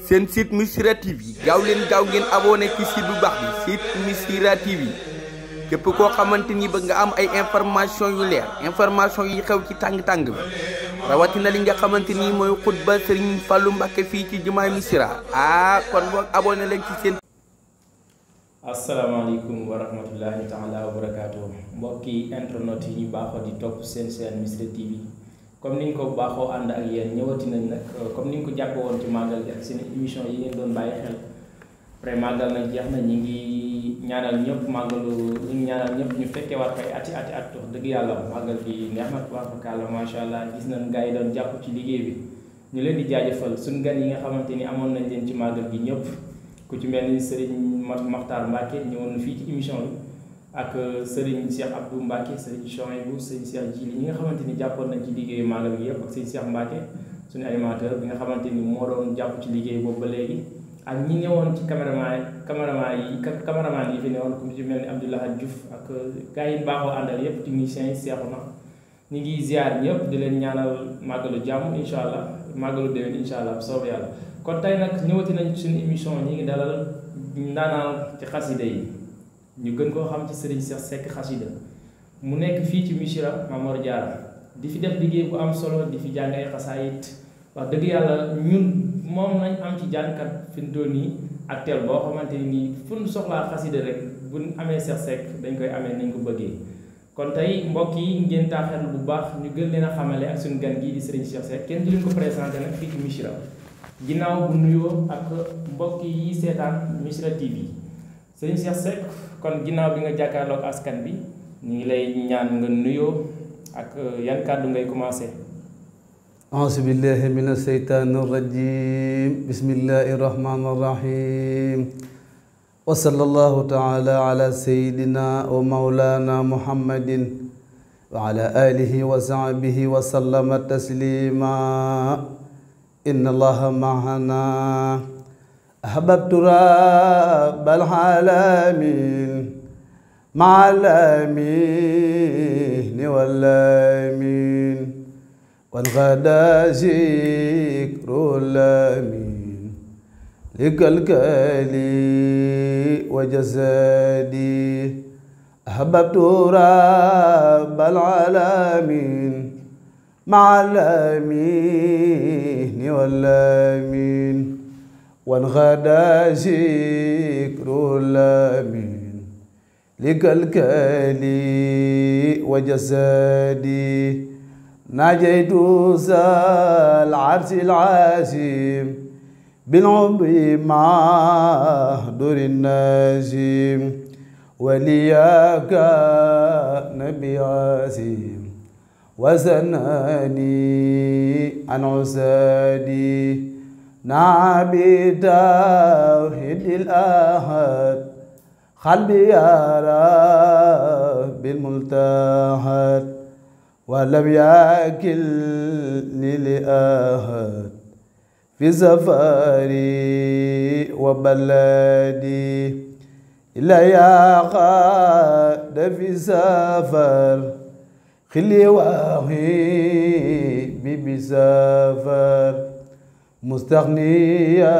seen site Missirah TV gaaw leen gaaw ngeen abonné ci site bu baax bi site Missirah TV képp koo xamante ni bëgg nga am ay information yu leer information yi xew ci tàng-tàng bi rawatina li nga xamante ni mooy xutba Serigne Fallou Mbacké fii ci jumaay Missirah kon boog abonné leen ci seen. asalaamaaleykum wa rahmatullahi taala wa barakaatu mbokki internet yi ñu baaxoo di topp seen Missirah TV comme ni ñu ko baaxoo ànd ak yéen ñëwati nañ nag comme ni ñu ko jàpp woon ci màggal gi ak seen émission yi ngeen doon bàyyi xel après màggal nag jeex na ñi ngi ñaanal ñëpp màggalu ñu ngi ñaanal ñëpp ñu fekkee waat koy ati at wax dëgg yàlla màggal gi neex na tubaarkalla macha allah gis nañ gars yi doon jàpp ci liggéey bi ñu leen di jaajëfal suñ gan yi nga xamante ni amoon nañ leen ci màggal gi ñëpp ku ci mel ni Serigne Makhtar Mbacké ñëwoon fii ci émission bi ak Serigne Cheikh Abdou Mbacké Serigne Chouaïbou Serigne Cheikh Djili ñi nga xamante ni jàppoon nañ ci liggéeyu màggal gi yëpp ak Serigne Cheikh Mbacké suñu animateur bi nga xamante ni moo doon jàpp ci liggéey boobu ba léegi ak ñi ñëwoon ci caméraman yi fi newoon ku ci mel ni Abdoulaye Diouf ak gars yi baaxoo àndal yëpp techniciens yi seexu na ñu ngi ziar ñëpp di leen ñaanal màggalu jàmm incha allah màggalu déwén incha allah bu soobee yàlla kon tey nag ñëwati nañ suñu émission ñi ngi dalal ndaanaan ci xasida yi ñu gën koo xam ci Serigne Cheikh Seck xasida mu nekk fii ci Missirah Mamor Diarra di fi def liggéey bu am solo di fi jàng ay xasaayit wax dëgg yàlla ñun moom nañ am ci jàngkat fi mu toll nii actuel boo xamante ni fu ñu soxlaa xasida rek bu ñu amee Cheikh Seck dañ koy amee nañ ko bëggee kon tey mbokk yi ngeen taaxeetlu bu baax ñu gën leen a xamale ak suñu gan gii di Serigne Cheikh Seck kenn di leen ko présenté nag fii ci Missirah ginnaaw bu nuyoo ak mbokk yi seetaan Missirah TV Serigne Cheikh Seck kon ginnaaw bi nga jàkkaarloog askan bi ñu ngi lay ñaan nga nuyoo ak yan kàddu ngay commencé. auzu billahi mina shaytaani rajim bismillahi rahmani rahim wa sallallahu taala ala sayyidina wa maulana muhammadin wa ala alihi wa sahbihi wa sallama taslima inna allaha ma'ana ahbabtu rabbal alamin ma'al amin wal amin والغدا ذكر الأمين لكالكالي وجسدي أحببت رب العالمين مع الأمين والأمين والغدا ذكر الأمين لكالكالي وجسدي ناجيت ذا العرش العظيم بالعمر مع دور النجيم ولياك نبي عظيم وزناني عن عسادي نعبي توحيد الأحد قلبي يا رب الملتحد ولم يكلني لأحد في سفري وبلدي إلا يا قاد في سفر خلي وحيبي بسفر مستغنيا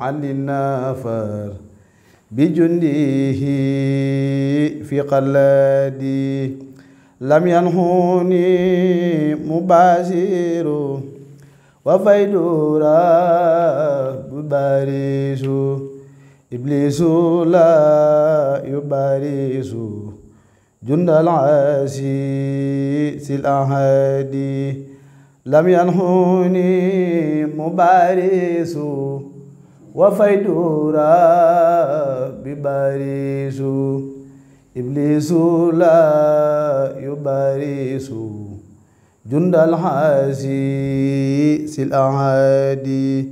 عن النفر بجنده في قلدي لم ينهوني مباشر وفيد رب باريس إبليس لا يباريس جند العسيس الأحادي لم ينهوني مباريس وفيد رب باريس إبليس لا يباريس جند الحسيس الأعادي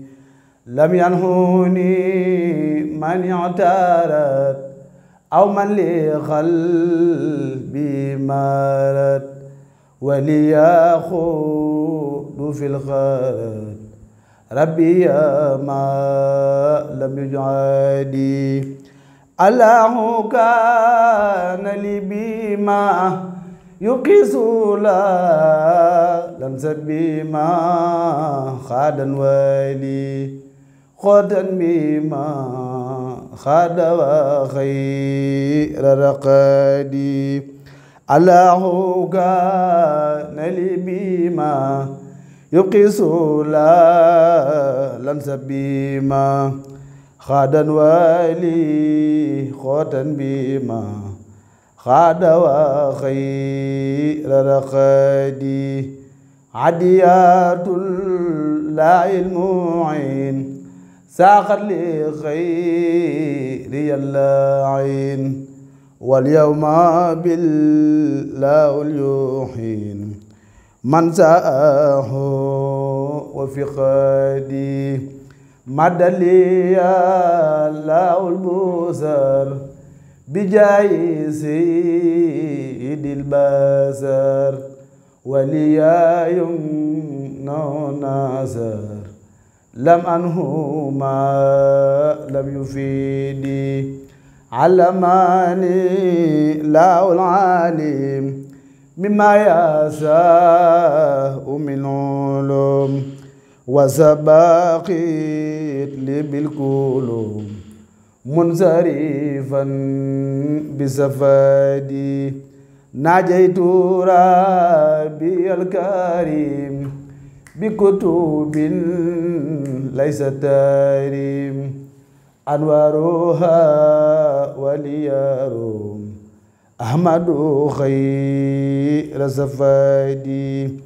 لم ينهوني من اعترض أو من لقلبي مرض وليأخذ في الخرد ربي ما لم يجعدي الله كان لي بما يقيس لا لمس بما خادا ولي خوتا بما خاد وخير رقادي الله كان لي بما يقيس لا لنس بما خادا ولي خوتا بما خاد وخير رقادي عديات الله المعين ساقت لخير اللعين واليوم بالله اليوحين من ساءه وفقادي مد لي الله البصر بجاي سيد البصر وليا يمنع ناصر لم أنه ما لم يفيدي علماني لا العالم مما يشاء من علوم وسباقيت لي بالقلوب منصرفا بسفادي ناجيت ربي الكريم بكتب ليس تاريم أنوارها وليروم أحمد خير سفادي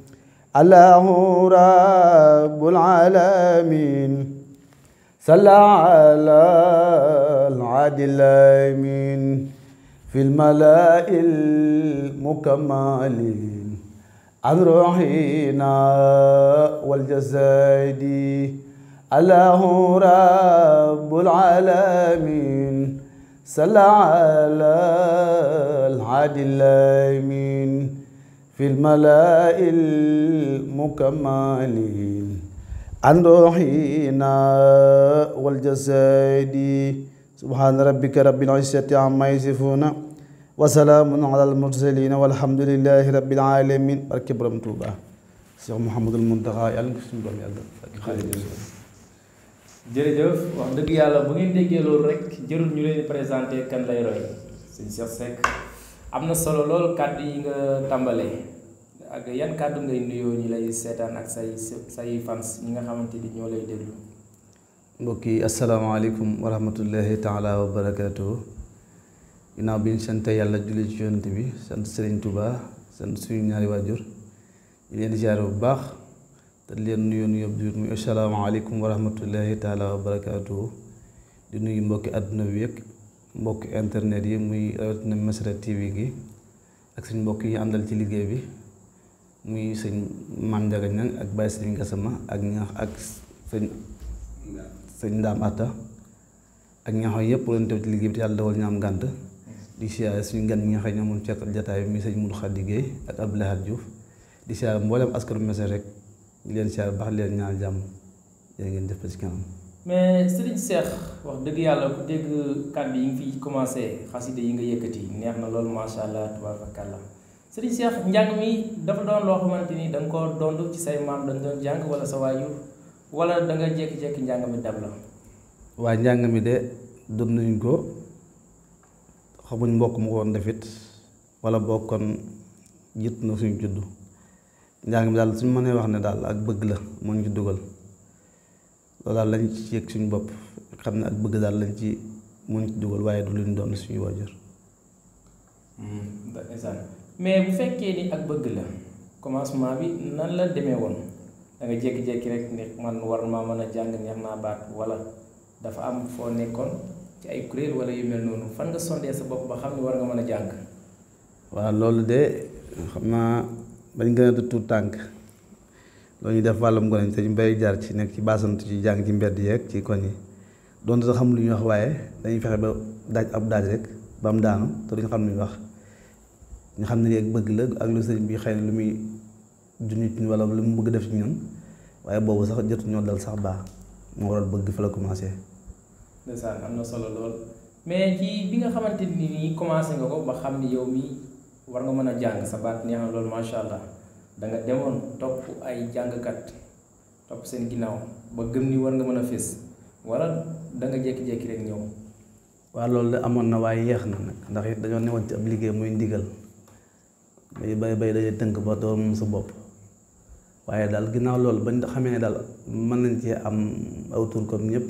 الله رب العالمين صلى على العادل الأمين في الملأ المكملين عن روحنا والجسد الله رب العالمين صلى على العادل الأمين في الملأ المكملين عن روحنا والجسد سبحان ربك رب العزة عما يصفون وسلام على المرسلين والحمد لله رب العالمين barke Borom Tuuba Cheikh Mouhamadul Mountakha yàlla na ko suñu doom yàlla jërëjëf wax dëgg yàlla bu ngeen déggee loolu rek jërul ñu leen présenté kan lay roy sëñ Cheikh Seck am na solo lool kàddu yi nga tàmbalee ak yan kàddu ngay nuyoo ñi lay seetaan ak say fans ñi nga xamante ni ñoo lay déglu. mbokk yi asalaamaaleykum wa rahmatullahi taala wa barakaatuhu ginnaaw bi ñu sant yàlla julli ci yonent bi sant Serigne Touba sant suñu ñaari waajur ñu leen di ziare bu baax te leen nuyoo nuyoo bi muy asalaamaaleykum wa rahmatullahi taala wa barakaatuhu di nuyu mbokki àdduna bi yëpp mbokki internet yi muy rawatina Mesra TV gi ak suñ mbokk yi àndal ci liggéey bi muy sëñ Mame Ndiaga Niang ak Baye Serigne Gassama ak sëñ Ndaam Atta ak ñi nga xam yëpp leen teew ci liggéey bi te yàlla dawal ñu am ngànt di siyaare suñu gan ñi nga xam ne moom fekk jataay bi muy sëñ Moudou Khady Guèye ak Abdoulaye Diouf di siyaare mboolem askanu Mesra rek ñu leen siyaare baax leen ñaan jàmm yéen ngeen def ba ci kanam. mais Serigne Cheikh wax dëgg yàlla ku dégg kàddu yi nga fi commencé xaside yi nga yëkkati neex na loolu macha allah tabarakallah Serigne Cheikh njàng mi dafa doon loo xamante ni da nga koo dond ci say maam dañ doon jàng wala sa waajur wala da nga jékki-jékki njàng mi dab la. waa njàng mi de doon nañ ko xamuñ mbokk mu ko woon defit wala bokkoon jiit na suñu juddu njàng mi daal suñu mënee wax ne daal ak bëgg la moo ñu ci dugal loolu daal lañ ci yëg suñu bopp xam ne ak bëgg daal lañ ci moo ñu ci dugal waaye du luñ doon suñu waajur. mais bu fekkee ni ak bëgg la commencement bi nan la demee woon da nga jékki-jékki rek ne man war maa mën a jàng neex naa baat wala dafa am foo nekkoon ci ay kuréel wala yu mel noonu fan nga sondee sa bopp ba xam ne war nga mën a jàng. waaw loolu de xam naa bañ gën a tuut tànk loolu ñu def wàllum gone te ñu bay jaar ci nekk ci baasantu ci jàng ci mbedd yeeg ci koñ yi doon sax xam lu ñuy wax waaye dañuy fexe ba daaj ab daaj rek ba mu daanu te duñu xam lu ñuy wax ñu xam ne ak bëgg la ak lu sëriñ bi xëy na lu muy junit wala lu mu bëgg def ci ñun waaye boobu sax jotu ñoo dal sax baax moo waral bëgg fa la commencé. ndeysaan am na solo lool mais ci bi nga xamante ni nii commencé nga ko ba xam ni yow mi war nga mën a jàng sa baat neex na loolu macha allah da nga demoon topp ay jàngkat topp seen ginnaaw ba gëm ni war nga mën a fés wala da nga jékki-jékki rek ñëw. waaw loolu de amoon na waaye yeex na nag ndax it dañoo newoon ci ab liggéey muy ndigal bay dañuy tënk ba doo moom sa bopp waaye daal ginnaaw loolu bañ xamee ne daal mën nañ cee am aw tur comme ñëpp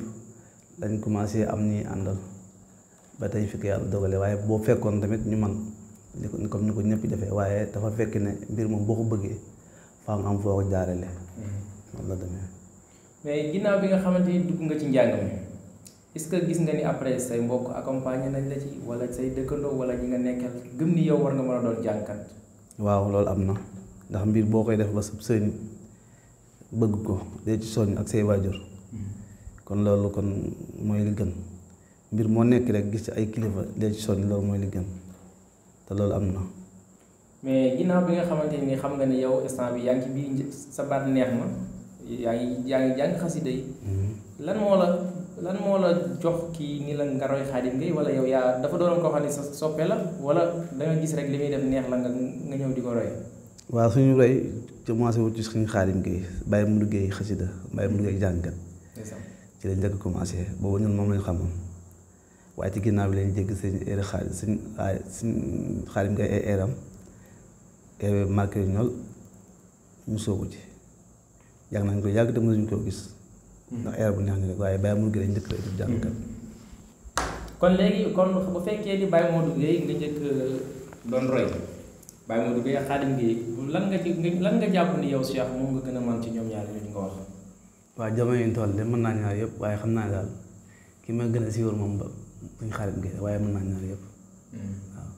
dañ commencé am ñi àndal ba tey fi ko yàlla dogale waaye boo fekkoon tamit ñu man comme ni ko ñëpp defee waaye dafa fekk ne mbir moom boo ko bëggee faa nga am foo ko jaarale noonu la demee. mais ginnaaw bi nga xamante ni dugg nga ci njàng mi est-ce que gis nga ni après say mbokk accompagné nañ la ci wala say dëkkandoo wala ñi nga nekkal gëm ni yow war nga mën a doon jàngkat. waaw loolu am na ndax mbir boo koy def ba sab sëriñ bëgg ko dee ci soññ ak say waajur kon loolu kon mooy li gën mbir moo nekk rek gis ci ay kilifa dee ci soññ loolu mooy li gën te loolu am na. mais ginnaaw bi nga xamante ni xam nga ni yow instant bi yaa ngi ci biir sa baat neex na yaa ngi jàng xasida yi lan moo la jox kii ni la nga roy Khadim Gueye wala yow yaa dafa doon koo xam ne sa soppe la wala da nga gis rek li muy def neex la nga ñëw di ko roy. waaw suñu roy commencé wut ci suñu Khadim Gueye bàyyi mu liggéey xasida bàyyi mu liggéey jàngkat ci lañ njëkk commencé boobu ñun moom lañ xamoon waaye ci ginnaaw bi lañ jégg seen eer suñ Khadim Gueye ay eeram marqué ñool ñu soogu ci yàgg nañ ko yàgg te mënuñ koo gis ndax eer bu neex ni rek waaye bàyyi mu liggéey njëkk rek jàngkat. kon léegi kon bu fekkee ni Baye Modou Gueye nga njëkk doon roy Baye Modou Gueye ak Khadim Gueye lan nga jàpp ni yow Cheikh moom nga gën a mën ci ñoom ñaar ñu nga wax. waaw jamono yi ñu toll de mën naa ñaar yëpp waaye xam naa daal ki ma gën a siiwal moom ba suñu Khadim Gueye waaye mën naa ñaar yëpp waaw.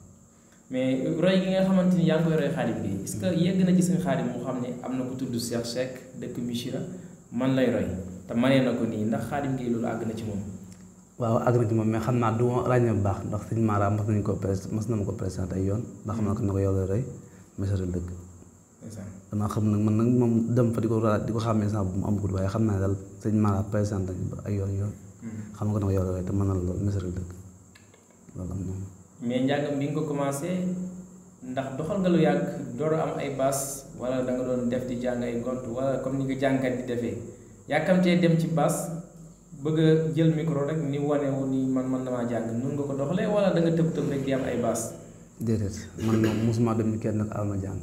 mais roy gi nga xamante ni yaa ngi koy roy Khadim Gueye est-ce que yegg na ci suñu Khadim mu xam ne am na ku tudd Cheikh Seck dëkk Missirah man lay roy te manee na ko nii ndax Khadim Gueye loolu àgg na ci moom. waaw àgg na ci moom mais xam naa du ma ràññee bu baax ndax sëñ Mara mas na ma ko présenté ay yoon ba xam naa ko na ko yow lay roy Missirah dëkk. damaa xam nag man nag moom dem fa di ko xàmmee sax bu mu am waaye xam naa daal sëñ Mara présenté ay yoon xam nga ko na ko yow lay roy te mën na la loolu Missirah dëkk loolu am na. mais njàngam bi nga ko commencé ndax doxal nga lu yàgg door a am ay baas wala da nga doon def di jàng ay gont wala comme ni nga jàngkat di defee yàkkamtee dem ci baas bëgg a jël micro rek ni wane wu ni man damaa jàng nun nga ko doxalee wala da nga tëb rek di am ay baas. déedéet man moom mosuma dem ni kenn nag alma jàng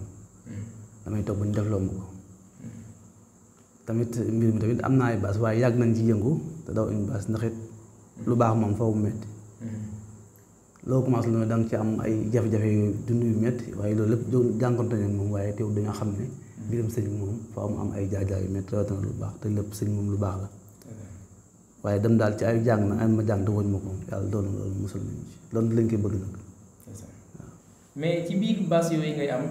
damay toog ba ñu defloo ma ko tamit mbir mi tamit am naa ay baas waaye yàgg nañ ci yëngu te daw une baas ndax it lu baax moom foofu metti loo commencé lu ne da nga ci am ay jafe-jafe yooyu dund yu métti waaye loolu lépp jànkonte ne moom waaye teew dañoo xam ne mbiram sëñ moom faaw mu am ay jaay-jaay yu métti rawatina lu baax te lépp sëñ moom lu baax la waaye dem daal ci ay jàng na ay ma jàng te woñ ma ko yàlla doon loolu musul nañ ci loolu lañ koy bëgg nag waaw. mais ci biir baas yooyu ngay am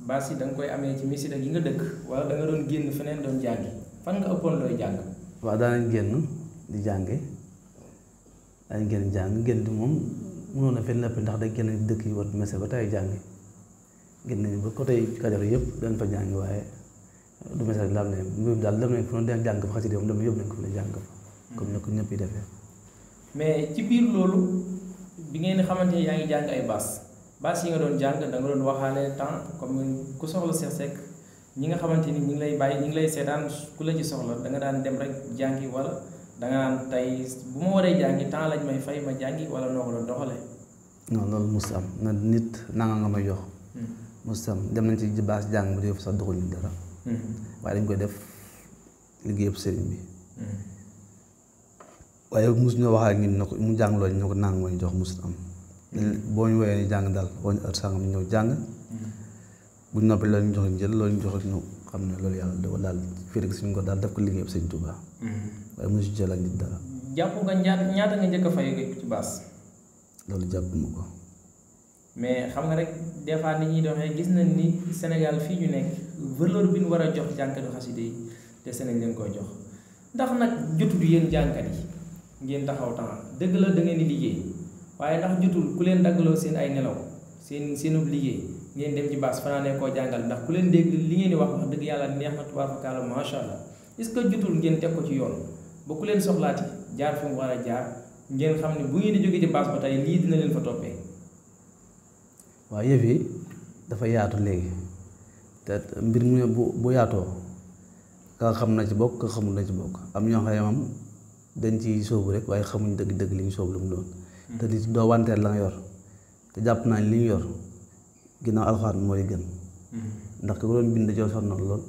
baas yi da nga koy amee ci Missirah gi nga dëkk wala da nga doon génn feneen doon jàngi fan nga ëppoon looy jàng. waaw daanañ génn di jànge daañu génn jàng génn di moom mënoon na fenn lépp ndax day génn dëkk yi war mese ba tey jàngi génn nañu ba côté Kajoor yëpp dañ fa jàngi waaye du mese rek laal ne mbir daal dem nañ fu noonu den jàng fa xasida moom dem yóbbu nañ ko fa la jàng fa comme ni ko ñëpp yi defee. mais ci biir loolu bi ngeen xamante ni yaa ngi jàng ay baas yi nga doon jàng da nga doon waxaale temps comme ku soxla Cheikh Seck ñi nga xamante ni ñi ngi lay bàyyi ñi ngi lay seetaan ku la ci soxla da nga daan dem rek jàngi wala da nga naan tey bu ma waree jàngi temps lañ may fay ma jàngi wala noo ko doon doxalee. non loolu mos am na nit nanga nga may jox. mos am dem nañ ci baas jàng bu dee sax doxuñu dara. waaye dañ koy def liggéey yëpp sëriñ bi. waaye mos ñoo wax ak ñun ne ko mu jàng loolu ñu ne ko nang mooy jox mos am. boo ñu woowee ni jàng daal boo ñu heure sangam ñëw jàng. bu ñu noppee loolu ñu jox ñu jël loolu ñu jox ñu xam ne loolu yàlla dogal daal fii rek suñu ko daal def ko liggéey yëpp sëriñ Tuubaa. waaye mosu jël ak nit dara. jàpp nga ñaata nga njëkk a fay ci baas. loolu jàpp ma ko. mais xam nga rek des fois nit ñuy doxee gis nañ ni Sénégal fii ñu nekk valeur bi ñu war a jox jànkatu xasida yi te Sénégal leen koy jox ndax nag jotul yéen jànkat yi ngeen taxaw temps dëgg la da ngeen di liggéey waaye ndax jotul ku leen daggaloo seen ay nelaw seenub liggéey ngeen dem ci baas fanaanee koo jàngal ndax ku leen dégg li ngeen di wax dëgg yàlla neex na tubaab fakkaala macha allah est-ce que jotul ngeen teg ko ci yoon ba ku leen soxlaati jaar fi mu war a jaar ngeen xam ne bu ngeen di jógee ci baas ba tey lii dina leen fa toppee. waaw yëf yi dafa yaatu léegi te mbir mu bu yaatoo ka xam na ci bokk ka xamul na ci bokk am ñoo xam ne moom dañ ci sóobu rek waaye xamuñ dëgg-dëgg li ñu sóobu lu mu doon te di doo wanteer la nga yor te jàpp naa li ñu yor ginnaaw alxuraan mooy gën ndax ko doon bind joo sonal lool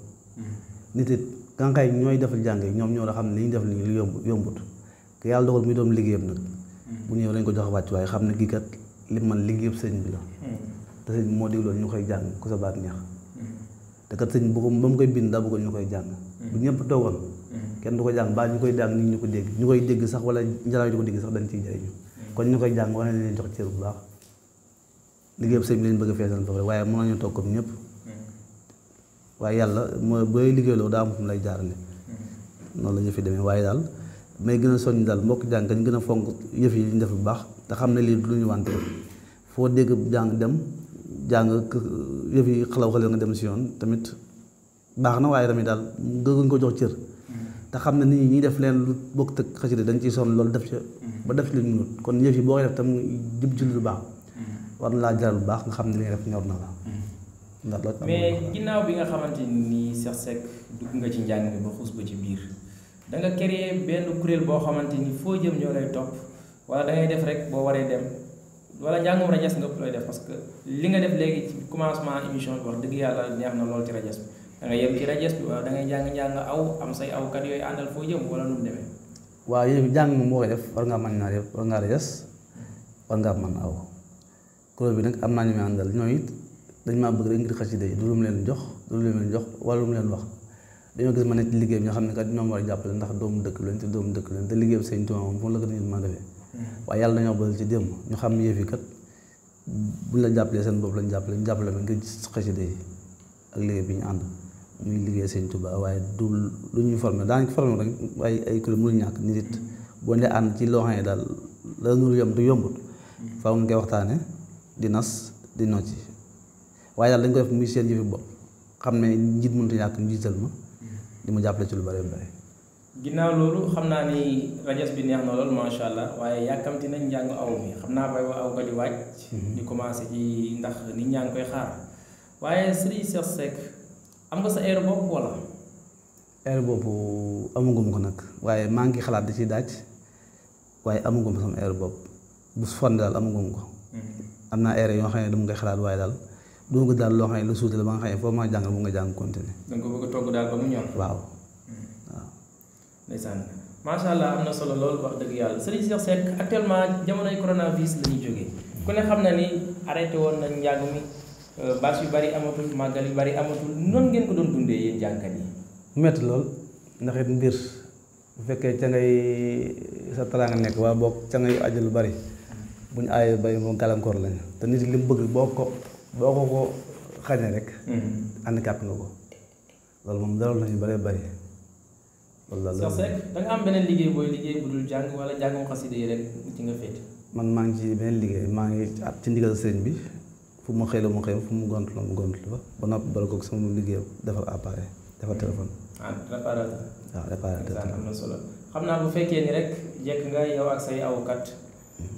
nit it gàncax yi ñooy defal jàng yi ñoom ñoo la xam ne li ñu def li yombut te yàlla dogal muy doon liggéeyam nag bu ñëw lañ ko jox wàcc waaye xam ne kii kat li man liggéeyam sëñ bi la te sëñ bi moo digloon ñu koy jàng ku sa baat neex te kat sëñ bu ko ba mu koy bind daa bëggoon ñu koy jàng bu ñëpp toogoon kenn du ko jàng baa ñu koy jàng nit ñu ko dégg ñu koy dégg sax wala njaraw di ko dégg sax dañ ciy jëriñu kon ñu koy jàng wane leen jox cër bu baax liggéeyam sëñ bi lañ bëgg a feesal foofu rek waaye mën nañu toog comme ñëpp waaye yàlla mooy booy liggéeyloo daa am fu mu lay jaarale noonu la ñu fi demee waaye daal may gën a soññ daal mbokk jàng ñu gën a fonk yëf yi ñu def bu baax te xam ne lii du lu ñu wante foo dégg jàng dem jàng yëf yi xalaw nga dem si yoon tamit baax na waaye tamit daal gëguñ ko jox cër te xam ne nit ñi ñuy def leen lu bokk tëg xasida dañ ciy sonn loolu def ca ba def ci lu ñu kon yëf yi boo koy def tam jub ci lu baax war na laa jaral bu baax nga xam ne li nga def ñor na la ndax loolu mais ginnaaw bi nga xamante ni Cheikh Seck dugg nga ci njàng mi ba xuus ba ci biir da nga créer benn kuréel boo xamante ni foo jëm ñoo lay topp wala da ngay def rek boo waree dem wala njàngum rajas nga looy def parce que li nga def léegi ci commencement émission bi wax dëgg yàlla neex na lool ci rajas bi da nga yem ci rajas bi wala da ngay jàng aw am say awkat yooyu àndal foo jëm wala nu mu demee. waaw yéen jàng moom boo koy def war ngaa mën naa def war ngaa rajas war ngaa mën aw kuréel bi nag am naa ñu may àndal ñooy it dañ maa bëgg rek ngir xasida yi du lu mu leen jox du lu mu leen jox wala lu mu leen wax dañoo gis ma ne ci liggéey bi ñoo xam ne kat ñoom war a jàppale ndax doomu dëkk leen te doomu dëkk leen te liggéey bi sëñ Tuubaa moom foofu la ko nit mën a defee waaye yàlla dañoo bëgg ci démb ñu xam ne yëf yi kat buñ la jàppalee seen bopp lañ jàppale ñu jàppale ma ngir xasida yi ak liggéey bi ñu ànd muy liggéey sëñ Tuubaa waaye du lu ñuy formé daanaka formé rek ay kuréel mënu ñàkk nit it boo dee ànd ci loo xam ne daal la nuru yomb te yombut faaw nga koy waxtaane di nas di nocci waaye daal dañ ko def muy seen yëfi bopp xam ne njiit mënut a ñàkk njiital ma di ma jàppale ci lu bare bare ginnaaw loolu xam naa ni rajas bi neex na lool macha allah waaye yàkkamti nañ njàng aw mi xam naa bay wa aw ga di wàcc di commencé ci ndax nit ñaa ngi koy xaar waaye Serigne Cheikh Seck am nga sa air bopp wala air boobu amagum ko nag waaye maa ngi xalaat di ci daaj waaye amagum sama air bopp bu fonde daal amagum ko am naa air yoo xam ne dama koy xalaat waaye daal du ma ko daal loo xam ne lu suuti la ba nga xam ne foofu maa jàngal mu nga jàng continuer danga ko bëgg a togg daal ba mu ñor waaw ndeysaan macha allah am na solo loolu wax dëgg yàlla Serigne Cheikh Seck actuellement jamonoy coronavirus la ñuy jógee ku ne xam na ni arrêté woon nañ njàng mi bâche yu bari amatul màggal yu bari amatul noonu ngeen ko doon dundee yéen jàngkat yi. metti lool ndax it mbir bu fekkee ca ngay sa taraanga nekk waa boog ca ngay aju lu bari bu ñu aayee bay moom gàllankoor lañ te nit li mu bëgg boo ko xañee rek. handicap nga ko loolu moom dara nañu bëree bëri. Cheikh Seck da nga am beneen liggéey booy liggéey bu dul jàng wala jàngum xasida yi rek ci nga féete. man maa ngi ci beneen liggéey maa ngi ci ndigal sëriñ bi fu mu xëy la mu xëy fu mu gont la mu gont la ba noppi bala koog sama liggéey defar appareil defar téléphone. réparateur. waaw réparateur am na solo xam naa bu fekkee ni rek jekk nga yow ak say awkat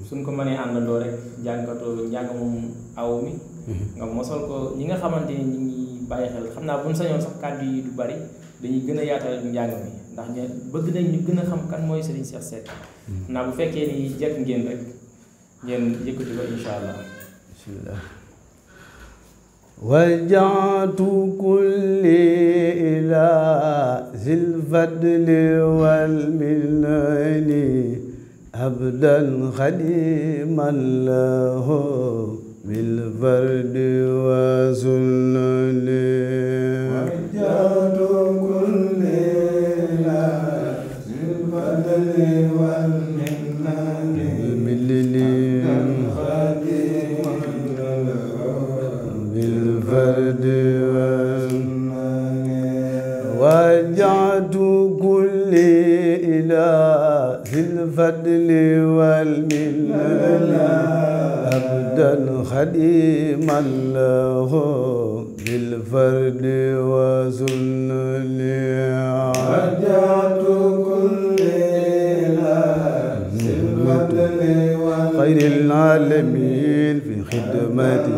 suñ ko mënee àndandoo rek jàngkatoo njàng moom aw mi. nga mosal ko ñi nga xamante ni ñi ngi bàyyi xel xam naa bu ñu sañoon sax kàddu yi du bari dañuy gën a yaatal njàng mi ndax ñu bëgg nañ ñu gën a xam kan mooy Serigne Cheikh Seck. xam naa bu fekkee ni jekk ngeen rek ngeen yëkkati ko incha allah. bismillah. wajjahtu kulli ila zil fadli wal minani abdan xadiman lahu bil fardi wa sunnani wajjahtu kulli ila zil fadli wal minani abdan xadiman lahu bil fardi wa sunnani wajjahtu kulli ila zil fadli wal minani abdan xadiman lahu bil fardi wa sunnani wajjahtu kulli ila zil fadli xayril aalamiin fi xidmati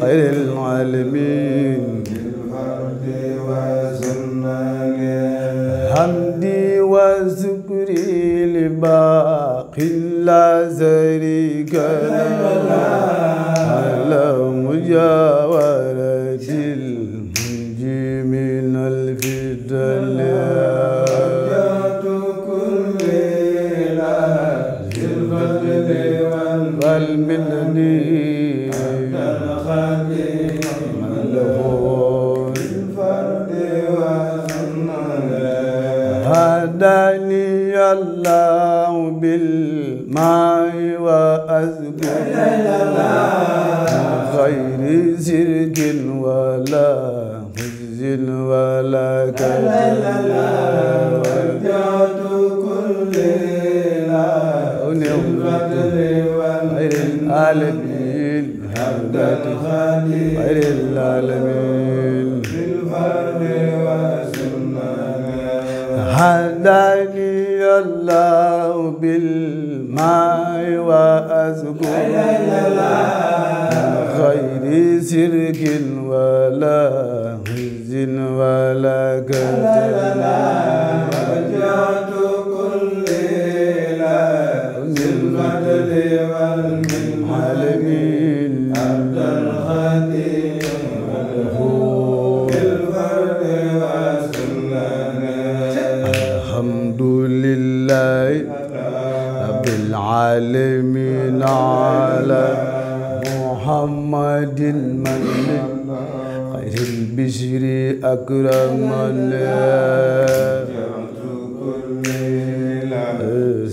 xayril aalamiin bil fardi wa sunnani hamdi wa zikri لباقي لا شريك له على مجاورة المنجي من الفتن والمنن هداني الله بالماء وأذكر غير زرق ولا حزن ولا كسل وجعت كل غير العالمين هدت غير العالمين هداني الله بالماء وأذكر غير سرك ولا حزن ولا كسل وجعت كل للفضل والعالمين عبد الخديم الحمد لله رب العالمين على محمد من خير البشر أكرم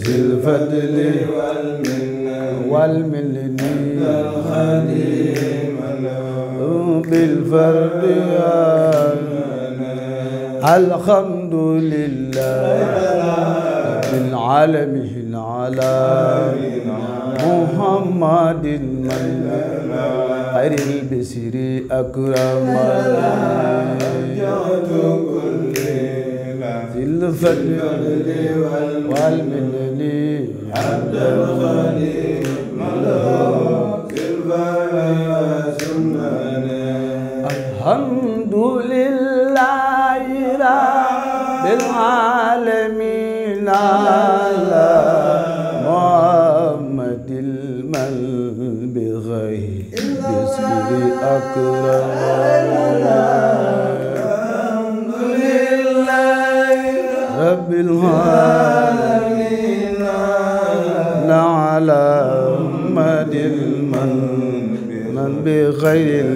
ذي الفضل والمنن بالفرد الحمد لله رب العالمين على محمد من خير البشر أكرم ذي الفضل والمنن عبد الخليل الحمد لله رب العالمين على محمد المن بغير بسر أكرم الحمد لله رب العالمين على محمد المن بغير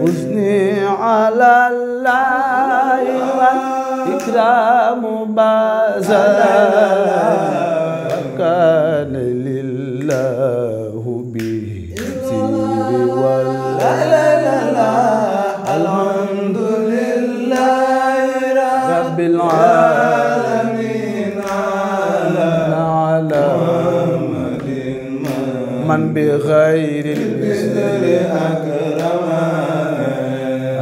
حسني على الله والإكرام بازلا وكان لله به سير الحمد لله رب العالمين على من بغير البشر أكرم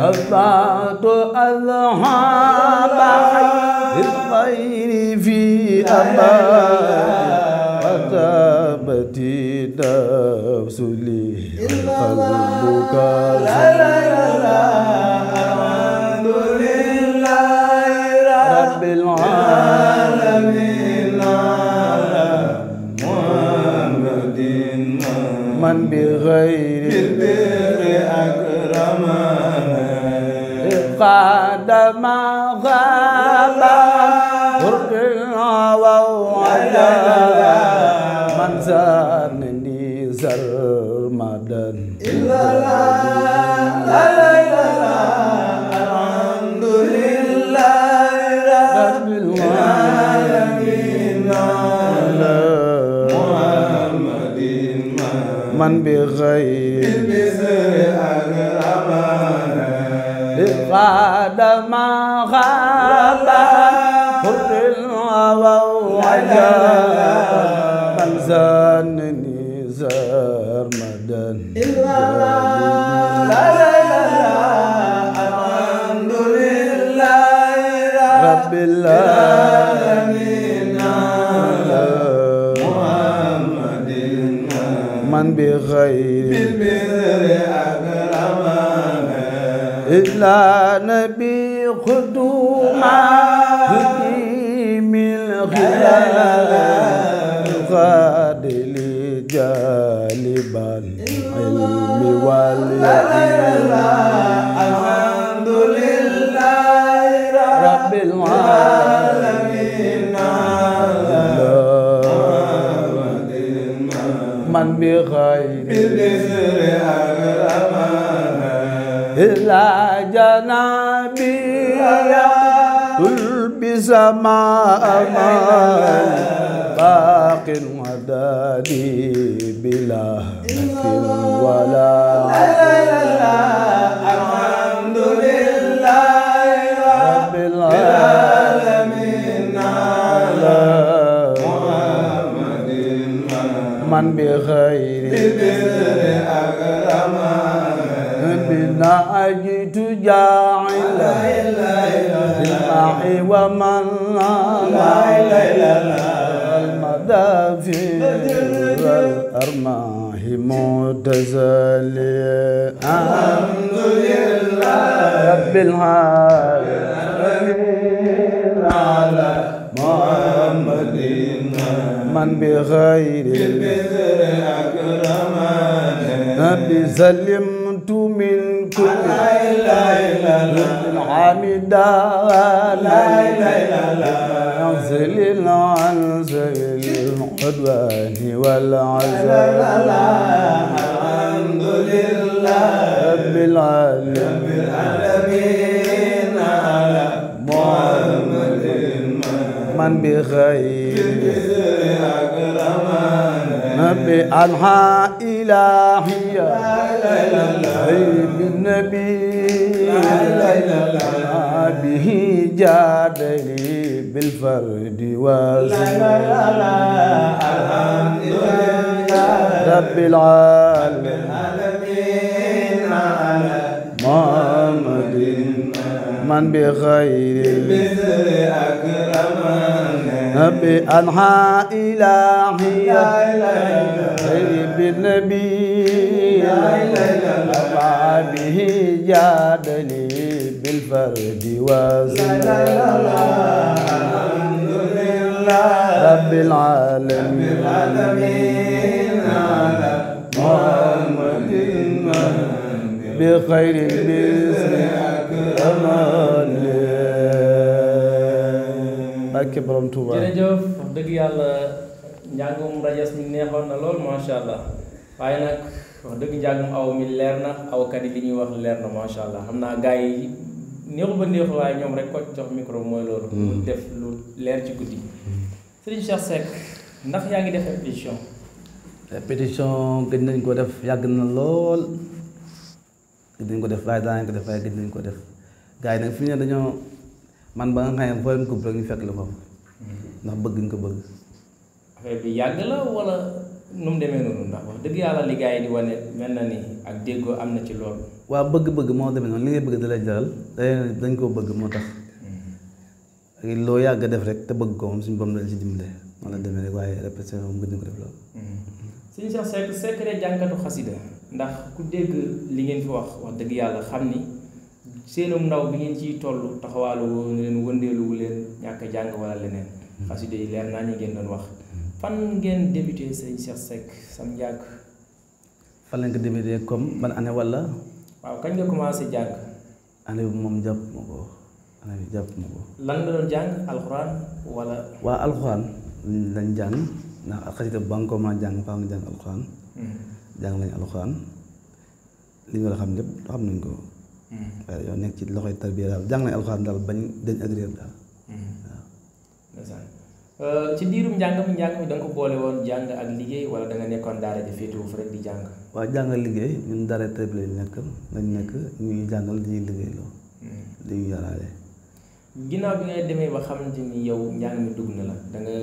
أطعت أصحاب الخير في أمان وتابتي نفس لي قلبك الحمد لله رب العالمين من بغير البر أكرم قاد ما غاب برد ووعدا من زانني سرمدا إلا لا الحمد لله رب العالمين من بغير البشر أكرم قاد ما غاب حر ووعدا من زانني سرمدا الحمد لله رب العالمين من بغير البر أكرم إلا نبي خدوما من بخير إلا جنابي قل بسماء باق ودادي بلا نكر ولا الحمد لله رب العالمين على محمد من بخير بنا أجد جاعل بالماء ومن المدافع والأرماح متزلي الحمد لله رب العالمين على محمد من بخير نبي سلمت من كل حمدا انزل العنزل العدوان والعزل الحمد لله رب العالمين على محمد من بخير نبي أنحى إلهية بالنبي به جادلي بالفرد والزمان الحمد لله رب العالمين على محمد من بخير نبي أنحى إلهية بالنبي به جادلي بالفرد والزمان الحمد لله رب العالمين على محمد بخير البسر أمان barke borom Touba. jërëjëf wax dëgg yàlla njàngum rajas mi neexoon na lool macha allah waaye nag wax dëgg njàngum aw mi leer na awkat yi li ñuy wax leer na macha allah xam naa gars yi neexu ba neexu waaye ñoom rek ko jox micro mooy loolu. mu def lu leer ci guddi. Serigne Cheikh Seck ndax yaa ngi def répétition. répétition gëj nañ ko def yàgg na lool gëj nañ ko def waaye daan nañ ko def waaye gëj nañ ko def gars yi nag fi ñu ne dañoo. man ba nga xam ne foo leen ko rek ñu fekk la foofu ndax bëgg ñu ko bëgg. affaire bi yàgg la wala nu mu demee noonu ndax wax dëgg yàlla li gars yi di wane mel na ni ak déggoo am na ci lool. waaw bëgg-bëgg moo demee noonu li ngay bëgg da lay jaral dañ koo bëgg moo tax loo yàgg def rek te bëgg ko moom suñu borom la ci dimbale moo la demee rek waaye répétition moom gëj na ko def loolu. Sëñ Cheikh Seck secret jànkatu xasida ndax ku dégg li ngeen fi wax dëgg yàlla xam ni. seenum ndaw bi ngeen ciy toll taxawaalu wu leen wëndeeluwu leen ñàkk jàng wala leneen xasida yi leer naa ñu ngeen doon wax fan ngeen débuté sëñ Cheikh Seck sam njàng. fan lañ ko débuté comme ban année wala. waaw kañ nga commencé jàng. année bi moom jàpp ma ko année bi jàpp ma ko. lan nga doon jàng alxuraan wala. waa alxuraan lañ jàng ndax xasida ba nga ko ma jàng faa nga jàng alxuraan. jàng nañ alxuraan li ñu war a xam lépp xam nañ ko. waaye yow nekk ci loxoy tarbiya daal jàng nañ alxuraan daal bañ dañ ak réer daal waaw. ci diirum njàng mi da nga ko boole woon jàng ak liggéey wala da nga nekkoon daara ji féetewu fa rek di jàng. waaw jàng ak liggéey ñun daara tarbiya lañ nekk ñuy jàngal di ñuy liggéey loo di ñu yaraale. ginnaaw bi ngay demee ba xamante ni yow njàng mi dugg na la da nga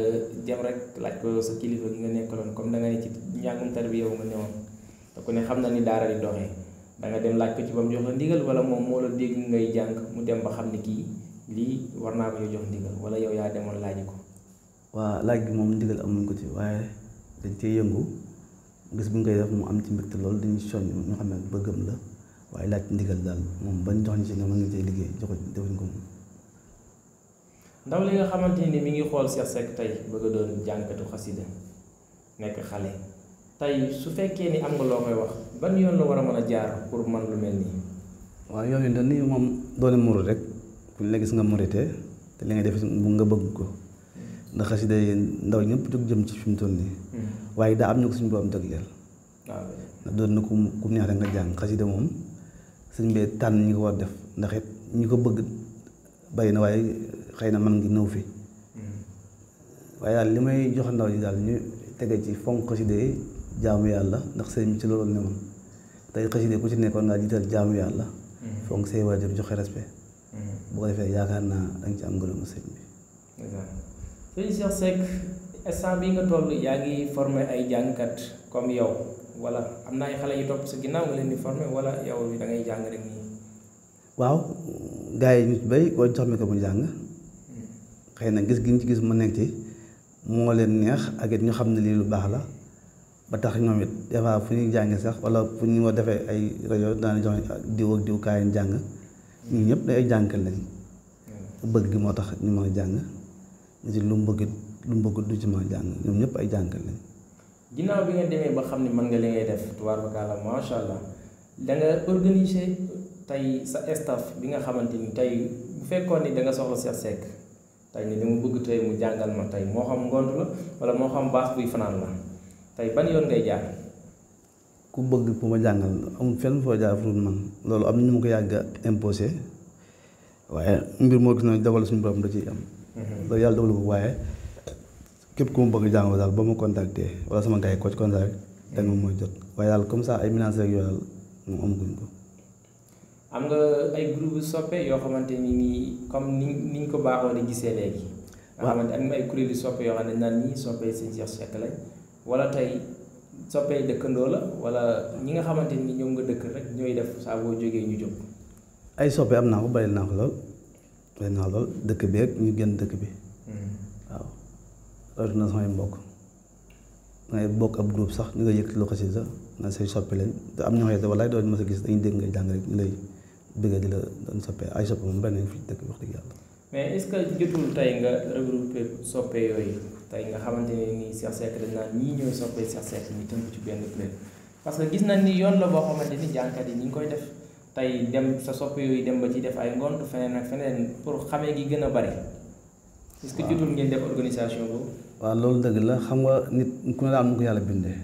dem rek laaj ko sa kilifa gi nga nekkaloon comme da nga ne ci njàngum tarbiya yow nga newoon te ku ne xam na ni daara di doxee. da nga dem laaj ko ci ba mu jox la ndigal wala moom moo la dégg ngay jàng mu dem ba xam ne kii lii war naa ko jox ndigal wala yow yaa demoon laaji ko. waa laaj gi moom ndigal amuñ ko ci waaye dañ cee yëngu gis bu ñu koy def mu am ci mbégte loolu dañuy soññ ñu xam ne bëggam la waaye laaj ndigal daal moom bañ jox ñu ci nga mën nga cee liggéey defuñ ko moom. ndaw li nga xamante ni mi ngi xool Cheikh Seck tey bëgg a doon jànkatu xasida nekk xale. tey su fekkee ni am nga loo koy wax ban yoon la war a mën a jaar pour man lu mel nii. waaw yoon yi dañuy moom doone murid rek ku ñu la gis nga murite te li ngay def bu nga bëgg ko ndax xasida yi ndaw ñëpp jóg jëm ci fi mu toll nii waaye daa am ñu ko suñu borom jagleel ndax doon na ku neex rek nga jàng xasida moom suñ bee tànn ñi ko war def ndax it ñi ko bëgg bari na waaye xëy na man ngi nëw fi waaye daal li may jox ndaw ñi daal ñu tege ci fonk xasida yi jaamu yàlla ndax sëñ bi ci loolu ne moom tey xasida ku ci nekkoon ngaa jiital jaamu yàlla fonk say waajur joxe respect bu ko defee yaakaar naa danga ci am ngërëmu sëñ bi sëñ Cheikh Seck instant bi nga toll yaa ngi formé ay jàngkat comme yow wala am na ay xale yu topp sa ginnaaw nga leen di formé wala yow da ngay jàng rek nii waaw gars yi nit bay koo jox mi ko mu jàng xëy na gis gi ñu ci gis mu nekk ci moo leen neex ak it ñu xam ne lii lu baax la ba tax ñoom it des fois fu ñuy jàngi sax wala fu ñu war defee ay rajo daana jox diw ak diw kaay jàng ñun ñëpp day ay jàngkat lañ bëgg gi moo tax ñu mën a jàng ñu ci lu mu bëgg du ci mën a jàng ñoom ñëpp ay jàngkat lañ ginnaaw bi nga demee ba xam ne mën nga li ngay def tubaarkalla macha allah da nga organiser tey sa staff bi nga xamante ni tey bu fekkoon ni da nga soxla Cheikh Seck tey ni dama bëgg tey mu jàngal ma tey moo xam ngont la wala moo xam baas buy fanaan la tey ban yoon ngay jaar ku bëgg ku ma jàngal amul fenn foo jaar fu man loolu am na ñu ma ko yàgg a imposé waaye mbir moo gis na dogal suñu borom da ciy am loolu yàlla dogalu ko waaye képp ku ma bëgg jàngal daal ba ma contacté wala sama gars yi ko ci contact da nga mooy jot waaye daal comme ça ay menaces rek yoo daal moom amaguñ ko am nga ay groupe soppe yoo xamante ni nii comme ni ñu ko baaxoo di gisee léegi nga xamante am ay kuréelu soppe yoo xam ne naan ñii soppe sëñ Cheikh Seck lañ wala tey soppe dëkkandoo la wala ñi nga xamante ni ñoom nga dëkk rek ñooy def saa boo jógee ñu jóg ay soppe am naa ko bari naa ko lool dëkk bi rek ñu génn dëkk bi waaw rawatina samay mbokk ngay bokk ab groupe sax ñu nga yëkkati lu xasida nga say soppe lañ te am ñoo xam ne walaay doo mës a gis dañuy dégg ngay jàng rek ñu lay bëggee di la doon soppe ay soppe moom bari nañ fi dëkk bi wax dëgg yàlla mais est-ce que jotul tey nga regroupé soppe yooyu tey nga xamante ne nii Cheikh Seck dañ naan ñii ñooy soppe Cheikh Seck ñu tënk ci benn kuréel parce que gis nañ ni yoon la boo xamante ni jàngkat yi ñu ngi koy def tey dem sa soppe yooyu dem ba ci def ay ngont feneen ak feneen pour xamee gi gën a bari est-ce que jotul ngeen def organisation boobu waaw loolu dëgg la xam nga nit ku ne daa am nu ko yàlla bindee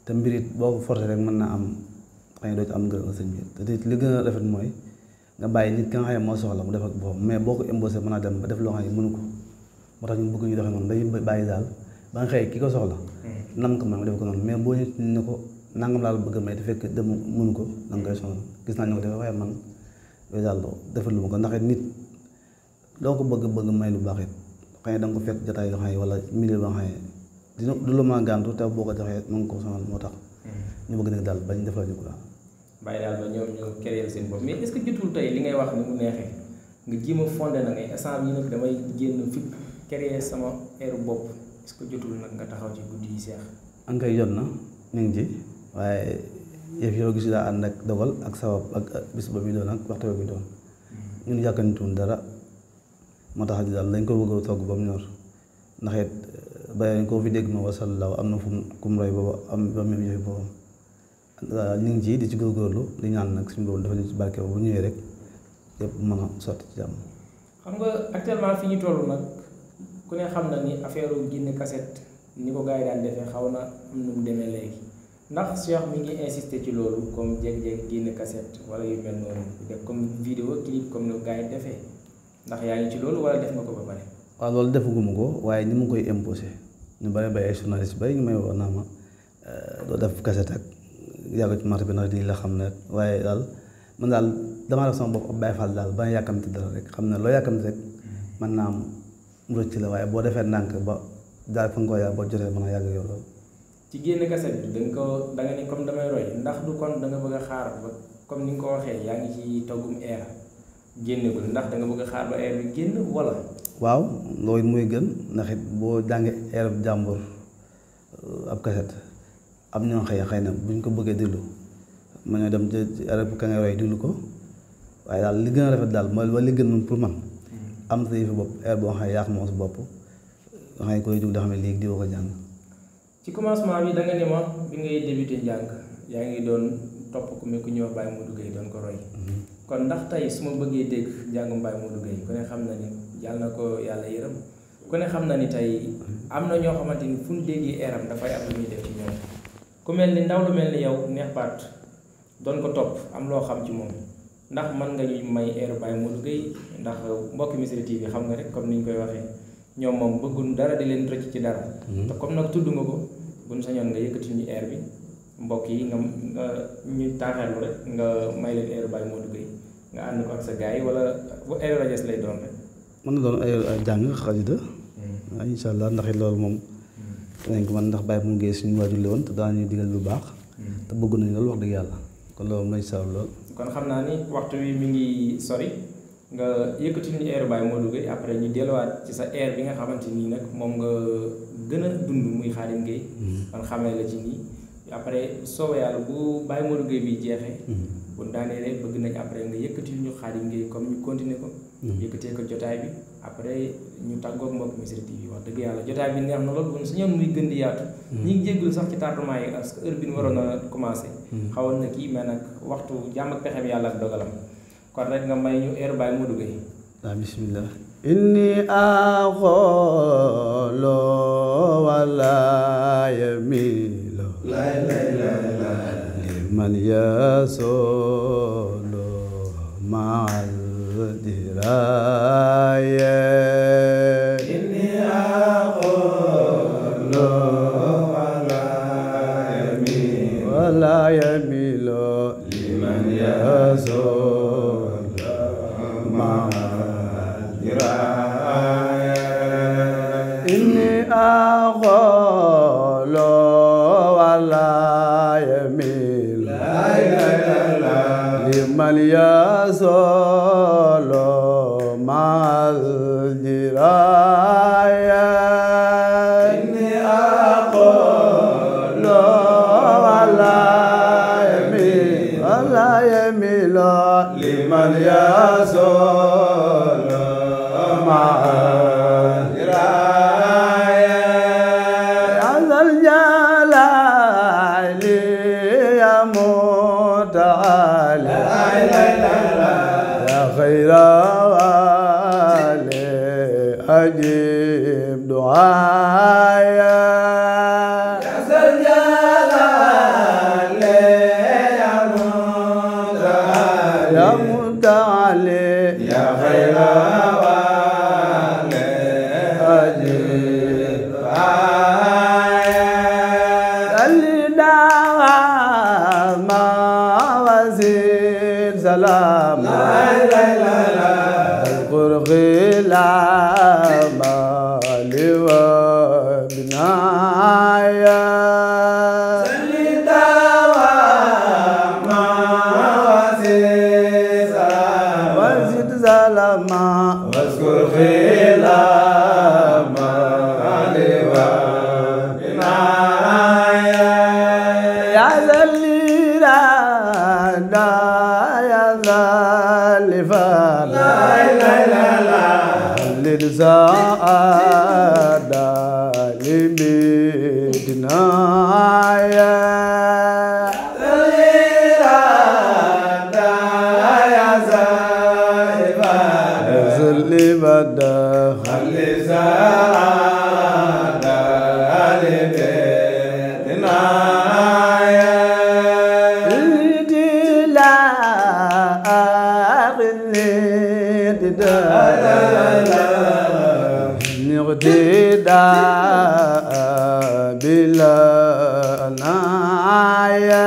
te mbir it boo ko forcé rek mën naa am xëy na doo ci am ngërëm sëñ bi te li gën a rafet mooy nga bàyyi nit ki nga xam ne moo soxla mu def ak boppam mais boo ko imposé mën naa dem ba def loo xam ne mënu ko moo tax ñu bëgg ñu doxee noonu dañuy bàyyi daal ba nga xëy ki ko soxla nam ko man mu def ko noonu mais boo ñu ne ko nangam laal bëgg may te fekk dem mënu ko da nga koy sonal gis naa ñu ko defee waaye man yooyu daal defal lu ma ko ndax it nit loo ko bëgg may lu baax it xëy na da nga ko fekk jotaay yoo xam ne wala milieu ba nga xam ne dina du la mën a gàntu te boo ko joxee mën nga ko sonal moo tax ñu bëgg nag daal bañ defal ñu ko daal bàyyi daal ba ñoom ñu créer seen bopp mais est-ce que jotul tey li ngay wax ni mu neexee nga jéem a fondé na ngay instant bi nag damay génn fipp créer sama air bopp est-ce que jotul nag nga taxaw ci guddi yi seex an koy jot na ñu ngi ci waaye yëf yoo gis daa ànd ak dogal ak sabab ak bis ba bi doon ak waxtu bi doon ñun yàkkantuun dara moo tax daal dañ ko bëgg a togg ba mu ñor ndax it bàyyi ko fi dégg ma wasallaaw am na fu mu kum roy booba am ba mu yëfi boppam ñu ngi ci di ci góorgóorlu di ñaan nag suñu boobu dafa ñu ci barke bu ñëwee rek yëpp mën a sotti ci jàmm. xam nga actuellement fi ñu toll nag ku ne xam na ni affaire génne cassette ni ko gars yi daan defee xaw na am nu mu demee léegi ndax Cheikh mi ngi insister ci loolu comme jékki-jékki génne cassette wala yu mel noonu def comme vidéo clip comme ni ko gars yi defee ndax yaa ngi ci loolu wala def nga ko ba pare. waaw loolu defaguma ko waaye ni mu koy imposé ñu bari bay ay journaliste bari ñu may wax naa ma doo def cassette ak yàgg ci marché bi ndax nii la xam ne waaye daal man daal damaa def sama bopp ab Baay Faal daal ba yàkkamti dara rek xam ne loo yàkkamti rek mën naa am mu rëcc la waaye boo defee ndànk ba daal fa nga ko yàgg boo jotee mën a yàgg yow loolu. ci génn cassette bi da nga ni comme damay roy ndax du kon da nga bëgg a xaar ba comme ni nga ko waxee yaa ngi ci toggum air génnegul ndax da nga bëgg a xaar ba air bi génn wala. waaw loolu muy gën ndax it boo jàngee air jàmbur ab cassette am ñoo xëy na buñ ko bëggee déglu mën nga dem ci air ka ngay roy déglu ko waaye daal li gën a rafet daal mooy li gën moom pour man am sa yëfi bopp air boo xam ne yàq moom sa bopp nga xam ne koy dugg da xam ne léegi di ko jàng. ci commencement bi da nga ne ma bi ngay débuté njàng yaa ngi doon topp ku mel ku ñuy wax Baye Modou Gueye doon ko roy kon ndax tey su ma bëggee dégg njàngum Baye Modou Gueye ku ne xam na ni yàlla na ko yàlla yërëm ku ne xam na ni tey am na ñoo xamante ni fu ñu déggee eeram dafay am lu muy def ci ñoom ku mel ni ndaw lu mel ni yow Neex Baat doon ko topp am loo xam ci moom ndax mën nga ñuy may eeru Baye Modou Gueye ndax mbokki Misri TV xam nga rek comme ni ñu koy waxee ñoom moom bëggul dara di leen rëcc ci dara te comme nag tudd nga ko buñ sañoon nga yëkkati ñu eer bi mbokk yi nga ñu taaxeerlu rek nga may leen eeru Baye Modou Gueye nga ànd ko ak sa gars yi wala bu eeru rajes lay doon rek mën na doon ay jàng xasida waaw incha allah ndax loolu moom danañ ko mën ndax Baye Modou Gueye suñu waajur la woon te daañuy digal lu baax te bëgg nañu loolu wax dëgg yàlla kon loolu nañ sawar lool kon xam naa ni waxtu wi mi ngi sori nga yëkkati ñu eeru Baye Modou Gueye après ñu delluwaat ci sa air bi nga xamante nii nag moom nga gën a dund muy Khadim Gueye man xamee la ci nii après soobee yàlla bu Baye Modou Gueye bi jeexee bu daanee rek bëgg nañ après nga yëkkati ñu Khadim Gueye comme ñu continuer ko yëkkatee ko jotaay bi après ñu tàggoog mbokk Misri TV wax dëgg yàlla jotaay bi neex na lool bu su ñoom muy gën di yaatu ñi ngi jéggul sax ci tardement yi parce que heure bi ñu waroon a commencé xawoon na kii mais nag waxtu jàmm ak pexem yàlla ak dogalam kon rek nga may ñu eeru Baye Modou Gueye waaw bismillah inni axolo wala yamilo liman yasolo maal diraya inni axolo wala yamilo liman yasolo inni axolo wala yamil liman yasolo mal jiraya inni axolo wala yamil liman yasolo أجيب دعايا يا ذا الجلال يا متعالي يا خير والي أجيب دعايا اللي دعا ما وزير سلام لا إله إلا الله اذكر غلام وبنايا سلي دواما وزد سلاما واذكر غلام وبنايا يا ذا الإرادة يا ذا الإفادة لا إله إلا الله للزادة لبيتنا يا ذا الإرادة يا ذا الإفادة خلي زادة لبيتنا يا اقتداء بلا نايا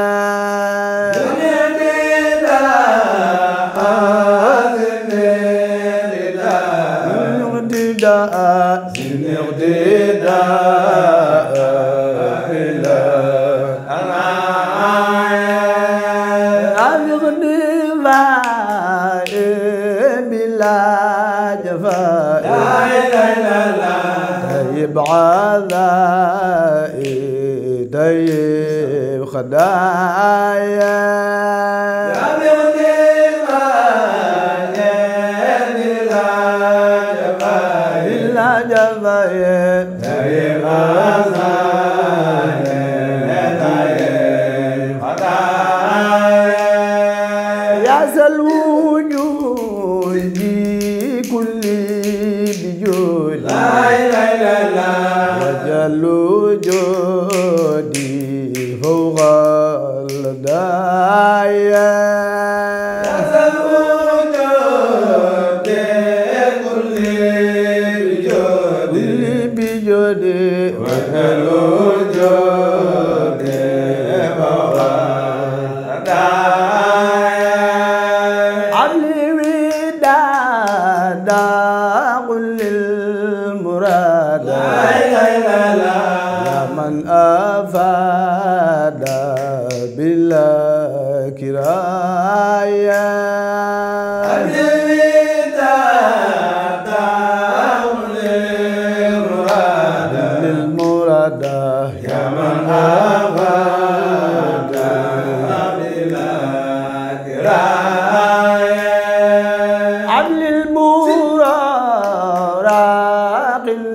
بعذائي طيب خدايا يا بغنيما إلا جفايا طيب عذائي طيب خدايا يا سلوجودي كل وجود وجل وجودي فوق الدايا أفاد بلا كرايا للمراد يا من أفاد بلا كرايا عدل المراق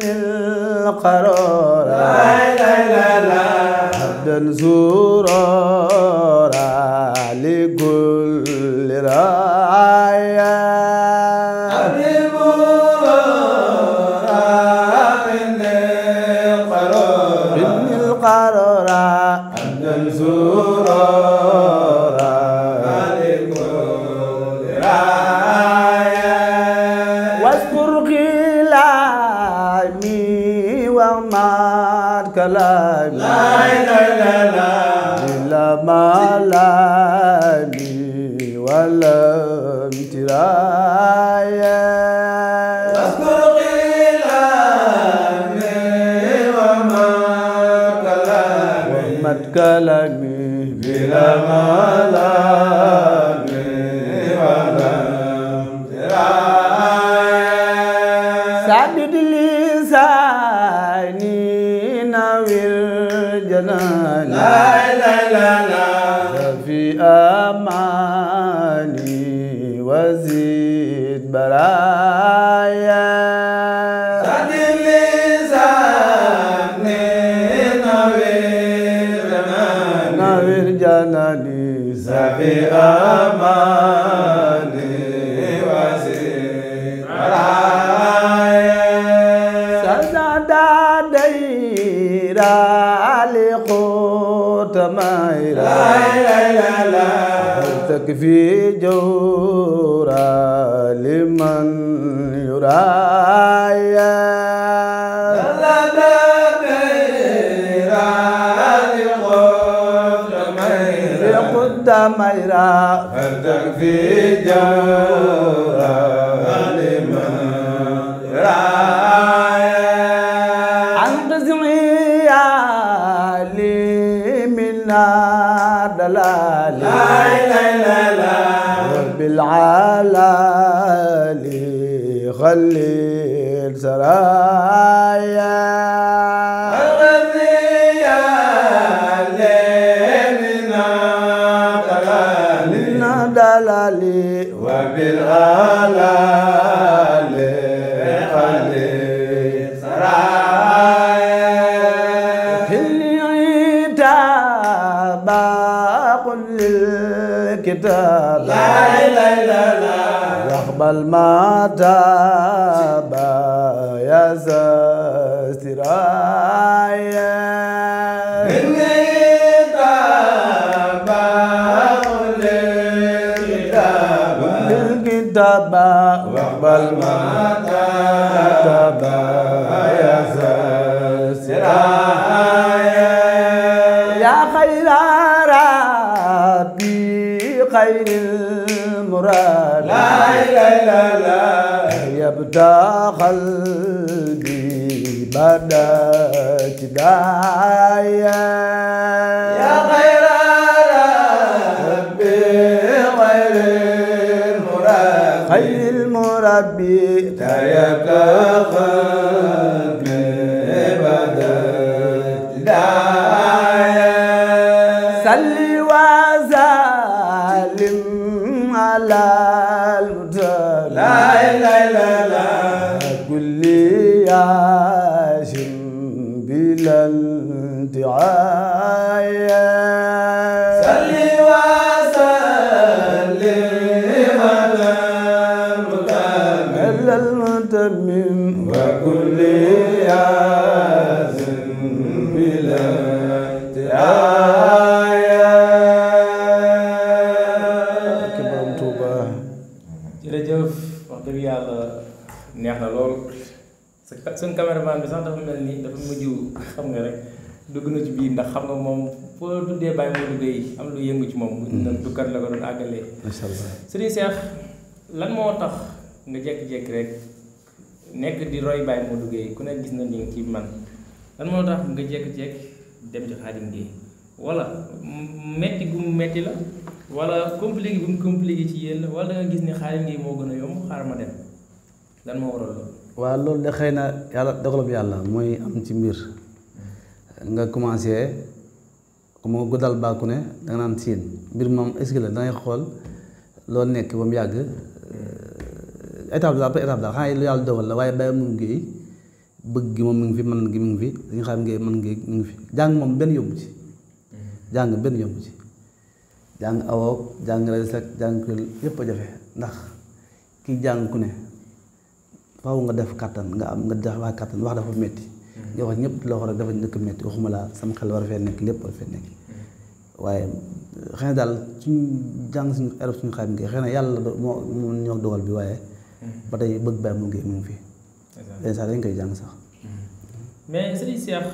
للقرار زورا لكل رايا إن القرار عبدا زورا لكل رايا واذكر كلامي وما كلامي مالاني ولا امترايا واذكر كلامي وما كلامي بلا مالاني ولا امترايا سدد لساني نوير جناني في أماني وزيد برايا سدد لساني نوير جناني في أماني وزيد برايا سدد ديرا لقوت مايرا تكفي جورا لمن يرايا لقوت مايرا تكفي جورا لمن يرايا أنقذ عيالي من دلال بالعلال خليل سرايا من دلال وبالعلال خليل سرايا اللي عتاب قل للكتاب يقبل ما تاب يا سرايا إني تاب قل للكتاب واقبل ما تاب يا سرايا يا خير ربي خير المراد لا يبدأ قلبي بدا تدايا يا خير ربي خير المراد خير المربي تيبدأ قلبي بدا تدايا صلي وسلم على المرسل لا كل ياشم بلا انتهايا صلي وسلم على المتمم suñ caméraman bi sax dafa mel ni dafa mujj xam nga rek dugg na ci biir ndax xam nga moom foo tuddee Baye Modou Gueye am lu yëngu ci moom. nag du kat la ko doon àggalee. macha allah Serigne Cheikh lan moo tax nga jékki-jékki rek nekk di roy Baye Modou Gueye ku ne gis na ni ci man lan moo tax nga jékki-jékki dem ci Khadim Gueye wala metti gu metti la wala compliqué gu compliqué ci yéen la wala da nga gis ni Khadim Gueye moo gën a yomb xaar ma dem lan moo waral loolu. waaw loolu de xëy na yàlla dogalam yàlla mooy am ci mbir nga commencé comme nga guddal baaku ne da nga naan siin mbir moom est-ce que la da ngay xool loolu nekk ba mu yàgg étape daal par étape daal xanaa lu yàlla dogal la waaye Baye Modou Gueye bëgg gi moom mi ngi fi mën gi mi ngi fi dañu xam ngeen mën ngi mi ngi fi jàng moom benn yóbbu ci jàng benn yóbbu ci jàng awoog jàng resek jàng ko yëpp a jafe ndax kii jàng ku ne faaw nga def kàttan nga am nga def waa kàttan wax dafa metti nga wax ñëpp loxo rek dafa njëkk metti waxuma laa sama xel war a fee nekk lépp war a fee nekk waaye xëy na daal suñu jàng suñu erreur suñu Khadim Gueye xëy na yàlla moo ñoo dogal bi waaye ba tey bëgg Baye Modou Gueye mu ngi fi den sax dañ koy jàng sax mais Serigne Cheikh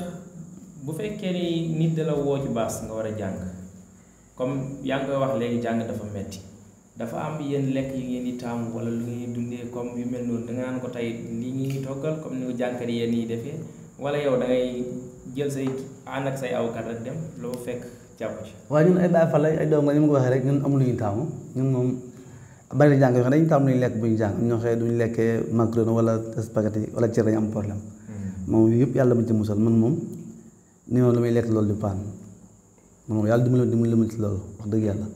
bu fekkee ni nit da la woo ci baas nga war a jàng comme yaa ngi koy wax léegi jàng dafa metti dafa am yenn lekk yi ngeen di taamu wala lu ngeen dundee comme yu mel noonu da nga naan ko tey lii ngi toggal comme ni ko jànkat yéen yi defee wala yow da ngay jël say ànd ak say awkat rek dem loo fekk jàpp ci. waaye ñun ay Baye Fall ay doom nga ni ma ko waxee rek ñun amul lu ñu taamu ñun moom bari na jàng yoo xam ne dañu taamu lu ñu lekk bu ñu jàng ñoo xëy duñu lekkee macaroni wala spaghetti wala cere dañu am problème moom yëpp yàlla ma ci musal man moom ni moom lu muy lekk loolu di paan man moom yàlla dimbali ma ci loolu wax dëgg yàlla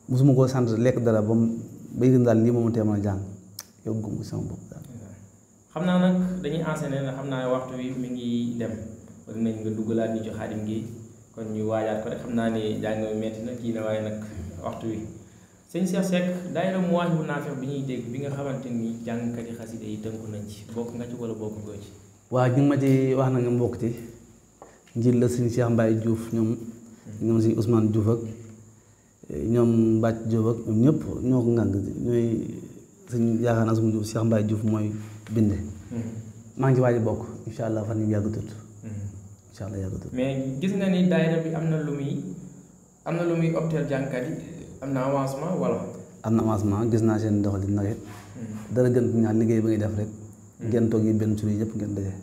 mosuma koo sant lekk dara ba mu ba yëg daal lii moom tee mën a jàng yow gum sama bopp daal. xam naa nag dañuy enseigné na xam naa waxtu wi mi ngi dem bëgg nañ nga duggalaat ñu ci Khadim Gueye kon ñu waajaat ko rek xam naa ni jàng metti na kii na waaye nag waxtu wi sëñ Cheikh Seck daayira Mawahibou Nafih bi ñuy dégg bi nga xamante ni jàngkat yi xasida yi tënku nañ ci bokk nga ci wala bokk nga ci. waaw ñu ngi ma ci wax na nga mbokk ci njiit la sëñ Cheikh Mbaye Diouf ñoom sëñ Ousmane Diouf ak ñoom Mbacc Diouf ak ñoom ñëpp ñoo ko ngànk ñooy sëñ yaakaar naa suma Diouf Cheikh Mbaye Diouf mooy binde maa ngi ci waaj bokk incha allah fan yi yàggatut incha allah yàggatut mais gis nga ni daayira bi am na lu muy opteel jàngkat yi am na avancement wala. am na avancement gis naa seen doxalin nag it dara gën ñaar liggéey ba ngay def rek ngeen toog yi benn suñu yëpp ngeen daje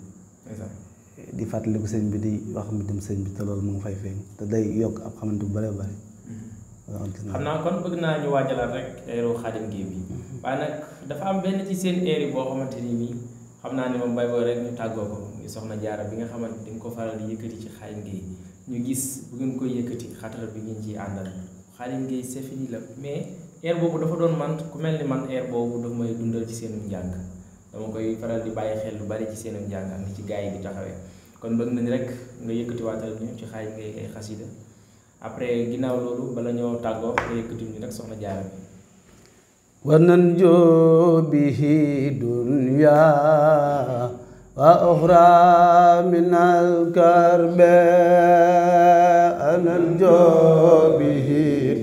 di fàttaliku sëñ bi di wax mi dem sëñ bi te loolu mu ngi fay feeñ te day yokk ab xamante bu bëree bëri xam naa kon bëgg naa ñu waajalaat rek eeru Khadim Gueye bi waaye nag dafa am benn ci seen eeri boo xamante ni nii xam naa ne moom bay boo rek ñu tàggoo ko muy soxna jaara bi nga xamante di nga ko faral di yëkkati ci Khadim Gueye ñu gis bu ngeen koy yëkkati xatar bi ngeen ciy àndal Khadim Gueye c'est fini la mais eer boobu dafa doon man ku mel ni man eer boobu daf may dundal ci seenum njàng dama koy faral di bàyyi xel lu bari ci seenum njàng ak ni ci gars yi di taxawee kon bëgg nañ rek nga yëkkati waatal ñu ci Khadim Gueye ay xasida après ginnaaw loolu bala ñoo tàggoo nga yëkkati ñu nag soxna jaara bi وننجو به دنيا وأخرى من الكرب ننجو به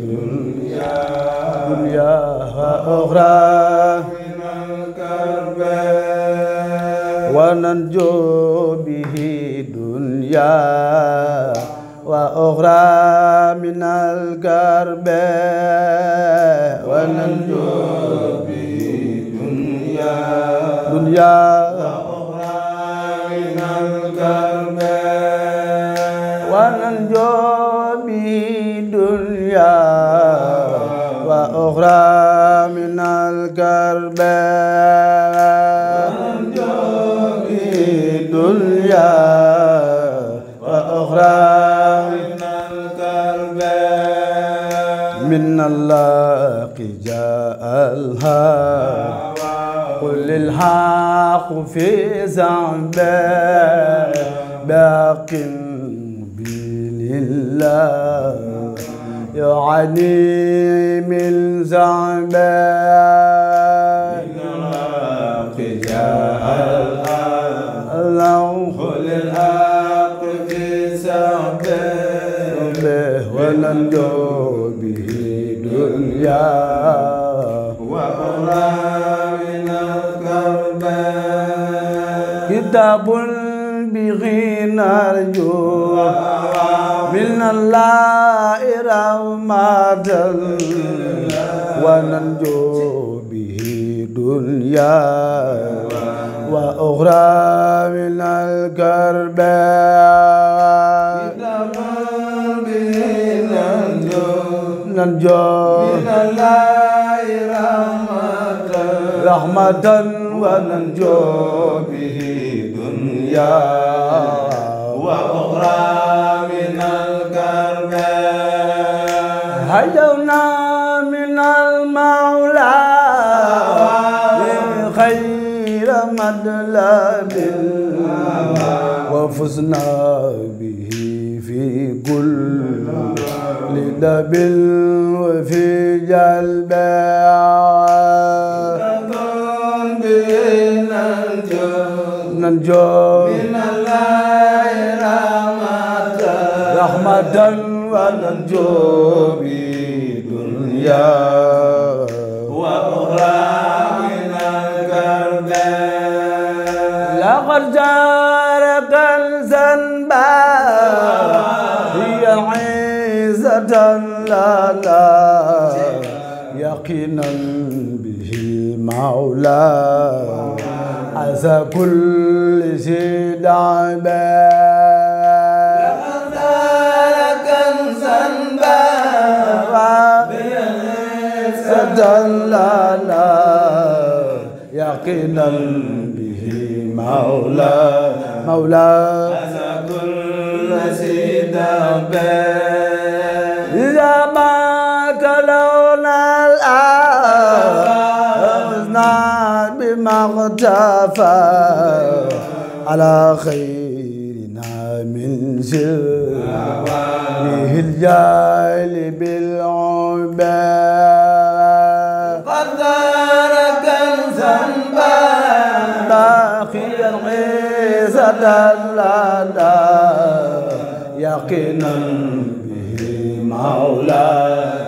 دنيا وأخرى من الكرب وننجو به دنيا وأخرى من الكرب وننجو به دنيا وأخرى من الكرب وننجو به دنيا وأخرى من الكرب وننجو به دنيا وأخرى من الله جاء الحق قل الحق في زعبه باق مبين الله يعني من زعبه من الله جاء الحق قل الحق في زعبه وننجو به دنيا وأخرى من الكرب كتاب به نرجو من الله رحمة وننجو به دنيا وأخرى من الكرب كتاب به ننجو من الله رحمة وننجو به دنيا وأخرى من الكرب هدونا من المولى خير مطلب وفزنا به في كل لدب وفي جلب ننجو من الله رحمة وننجو بدنيا وأخرى من الكرب لقد جارك الذنب هي عزة لنا يقينا به المولى عسى كل شيء دعبا لقد جارك الذنب لنا يقينا به مولى عسى كل شيء دعبا إذا ما تلونا الآن بما اغتفى على خيرنا من سر به الجاهل بالعباد قد ترك الذنب داخل عزة لنا يقينا به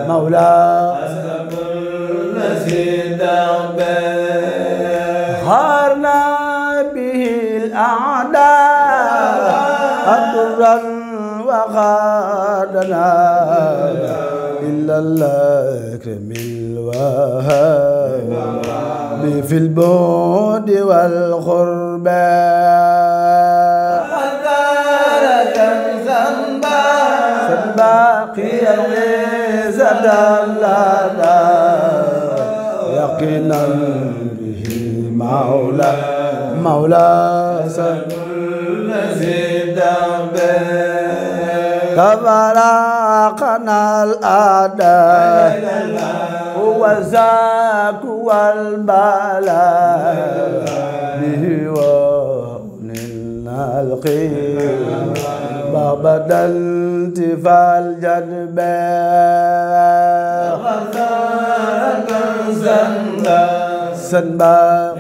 مولى أسلم النسيد خارنا به الأعداء أضرا وخادنا إلا الأكرم الوهاب في البعد والقرب باقي العزة لنا يقينا به مولى كل زيد كفراقنا الأعداء هو الزاك والبلاء به ونلنا الخير بابدا انتفى الجدباء غزارك سنبا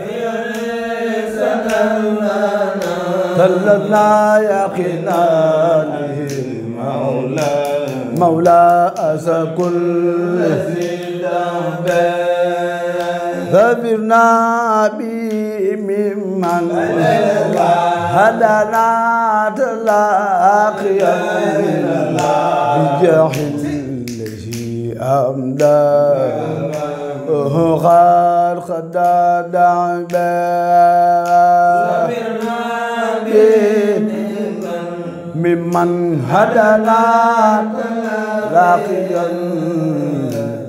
تلنا يقينا مولى أسى كل ذبرنا به ممن هدنا تلاقيا بجاهل الذي أمدى غار خداد عباد ممن هدنا تلاقيا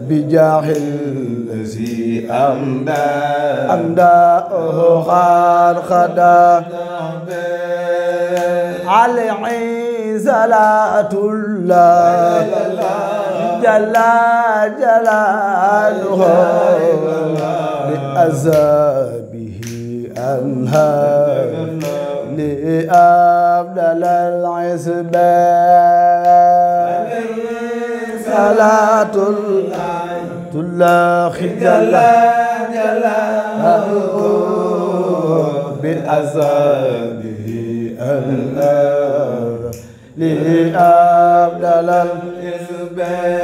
بجاهل الذي أمدى غار خداد عليه صلاة الله جل جلاله بأزابه أنهار لأبدل العزبان صلاة الله جل جلاله بأزابه أنهار لأبدل العزبان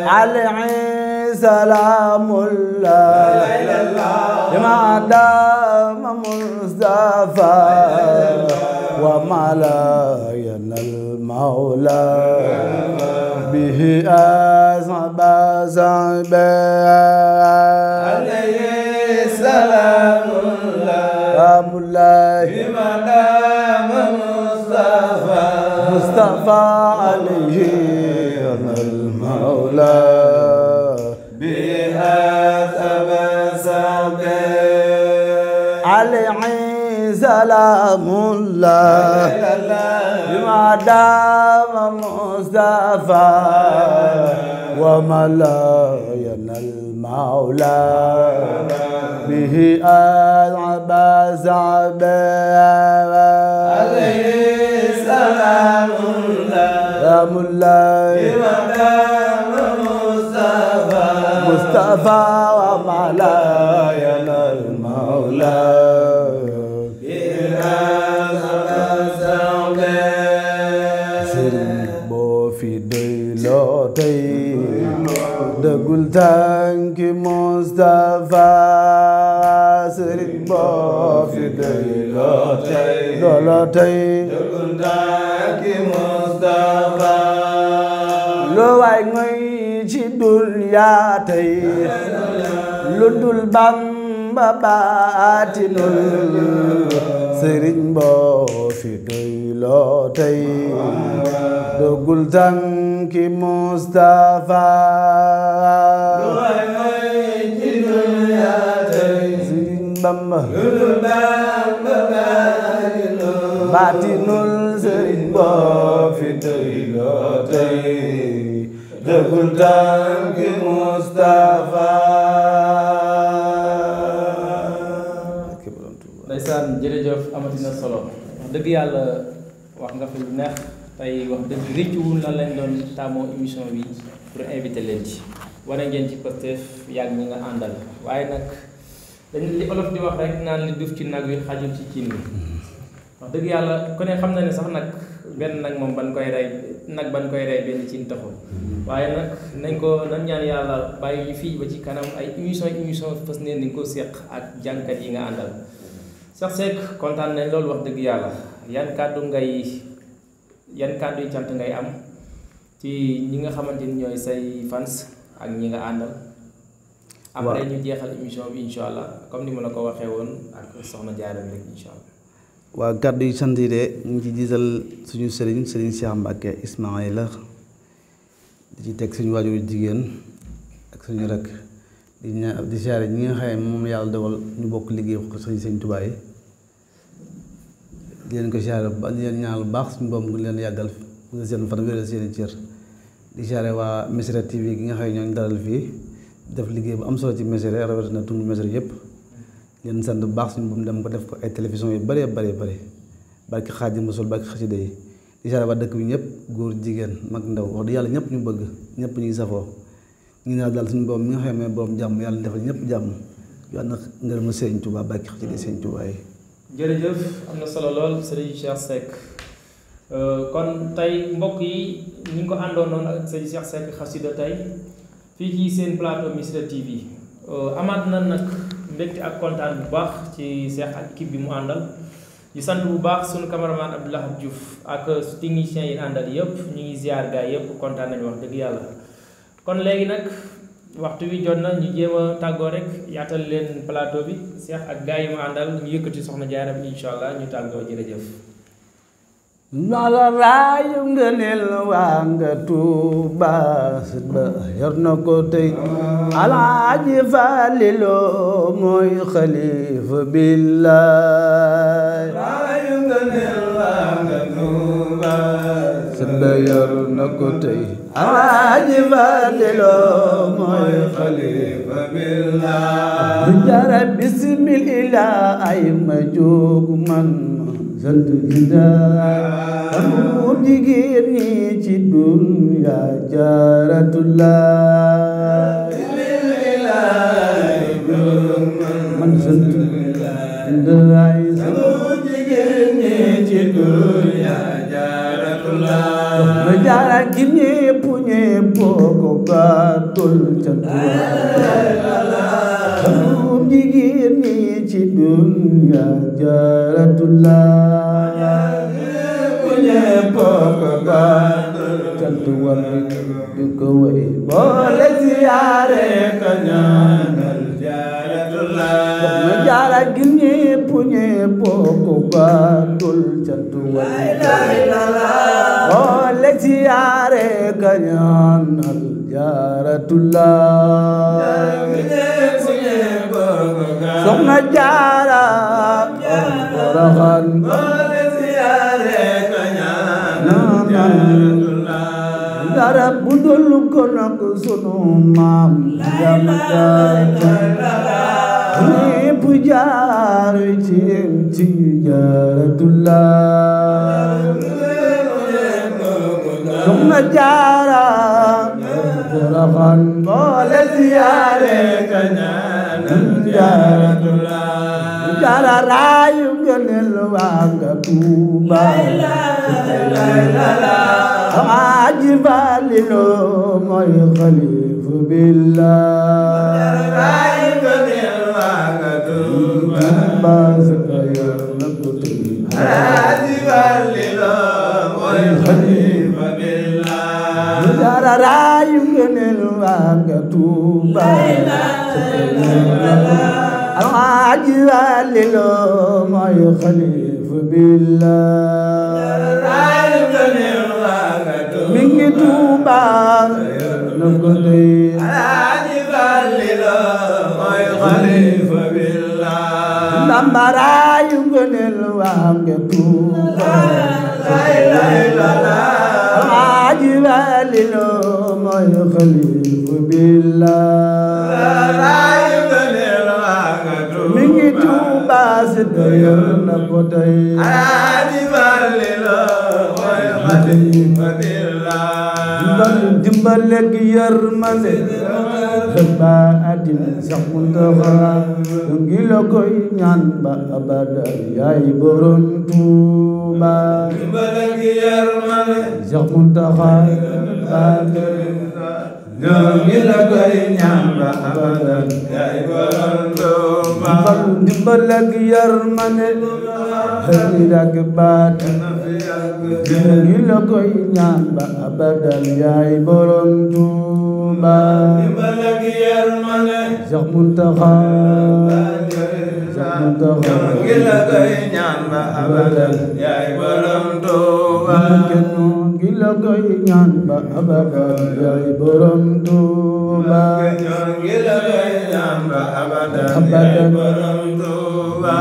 عليه سلام الله ما دام مصطفى وما لا ينال المولى به أصحاب صحبه عليه سلام الله ما دام مصطفى عليه المولى بها تبسم عليه سلام الله ما دام مصطفى وما لا ينال المولى به ألعب صعبه عليه سلام الله ما دام مصطفى وما لا ينال المولى dëggul tànki Mustafa Sëriñ boo fi doy loo tey dëggul tànki Mustafa loo waay ngoy ci dunya tey lu dul Bamba baatinul Sëriñ boo fi doy loo tey dëggul tànki Mustafa Bamba baatinul Sëriñ boo fi doy loo tey dëggul tànki Mustafa ndeysaan jërëjëf amatina solo wax dëgg yàlla wax nga fi lu neex tey wax dëgg rëccuwul lan lañ doon taamoo émission bi pour inviter leen ci wane ngeen ci Pastef yàgg ñi nga àndal waaye nag dañu li olof di wax rek naan li duuf ci nag wi xajul ci cin bi wax dëgg yàlla ku ne xam na ne sax nag benn nag moom ban koy rey benn cin taxul waaye nag nañ ñaan yàlla bàyyi ñu fii ba ci kanam ay émission fas neen ni nga ko séq ak jànkat yi nga àndal Cheikh Seck kontaan nañ loolu wax dëgg yàlla yan kàddu yi cant ngay am ci ñi nga xamante ni ñooy say fans ak ñi nga àndal après ñu jeexal émission bi insha allah comme ni ma la ko waxee woon ak soxna Diarra rek insha allah waaw kàddu yi sant yi de ñu ngi ci gisal suñu sëriñ Cheikh Mbacke Ismaïla di ci teg suñu waajur jigéen ak suñu rek di siyaare ñi nga xam ne moom yàlla dogal ñu bokk liggéey ko sëñ Tuubaa yi di leen ko siyaare ba di leen ñaanal baax suñu boom gu leen yàggal nga seen fan wéral seen cër di siyaare waa Mesere TV gi nga xam ne ñooñu dalal fii def liggéey bu am solo ci Mesere rawatina tund Mesere yëpp leen sant bu baax suñu boom dem ko def ko ay télévision yu bëree barki Xaadim Rasul barki xasida yi di siyaare waa dëkk bi ñëpp góor jigéen mag ndaw wax di yàlla ñëpp ñu bëgg ñëpp ñuy safoo ñu ngi daal suñu borom mi nga xam ne borom jàmm yàlla defal ñëpp jàmm yàlla na ngërëm Sëriñ Tuubaa bàkki xasida Sëriñ Tuubaa yi jërëjëf am na solo lool Serigne Cheikh Seck kon tey mbokk yi ñu ngi ko àndoon noonu ak Serigne Cheikh Seck xasida tey fii ci seen plateau Misra TV amaat na nag mbégte ak kontaan bu baax ci Cheikh ak équipe bi mu àndal di sant bu baax suñu cameraman Abdoulaye Diouf ak technicien yi àndal yëpp ñu ngi ziar gaay yëpp kontaan nañu wax dëgg yàlla kon léegi nag waxtu wi jot na ñu jéem a tàggoo rek yaatal leen plateau bi Cheikh ak gaay yi mu àndal ñu yëkkati soxna Diarra bi insha allah ñu tàggoo jërëjëf nala raayu ngëneel waa nga Tuuba ba yor na ko tey Alaaji Falilu mooy xalifa billaay raayu ngëneel waa nga Tuuba ba yor na ko tey Alaaji Falilu mooy xalifa billaay Diarra bismillah ay ma jóg man sant amu jigéen ñi ci dunya Jaaratullah man sant ay amu jigéen ñi ci dunya Jaaratullah ma Jaara gi ñépp ko gàttul sant amu jigéen ñi cantu war di ko way boole ziyaare ka ñaanal soxna jaara gi ñépp ko gàddul cantu war boole ziyaare ka ñaanal jaaratullah soxna jaara Porokhane dara budul ko nak sunu maam ni pujar ci jaaratullah soxna jaara Porokhane boole ziyaare ka ñaanal jaaratullah jaara raayu gënel waa nga Tuuba Aji Falilu mooy xalifa billah raayu gënel waa nga Tuuba Aji Falilu mooy xalifa billah jaara raayu gënel waa nga Tuuba Aji Falilu mooy xalifa billah raayu gënel waa nga Tuuba mi ngi Tuuba na ko tey Aji Falilu mooy xalifa billah Ndamba raayu gënel waa nga Tuuba Aji Falilu mooy xalifa billah raayu gënel waa nga Tuuba mi ngi Tuuba si doyal na ko tey Aji Falilu mooy xalifa billah dimbal ak yërmande ba adin sax Muntaxa ngi la koy ñaan ba abada yaay borom Tuuba dimbal ak yërmande sax Muntaxa ngi la koy ñaan ba abada yaay borom Tuuba dimbal ak yërmande ak baat ngi la koy ñaan ba abadan yaay borom Tuuba dimbal ak yërmande Seex Muntaxa ngi la koy ñaan ba abadan yaay borom Tuuba ngi la koy ñaan ba abadan yaay borom Tuuba ngi la koy ñaan ba abadan yaay borom Tuuba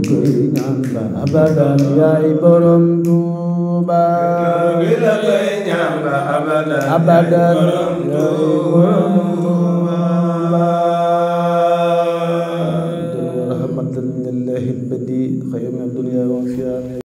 koy ñaan ba abadan yaay borom Tuuba ngi la koy ñaan ba abadan yaay borom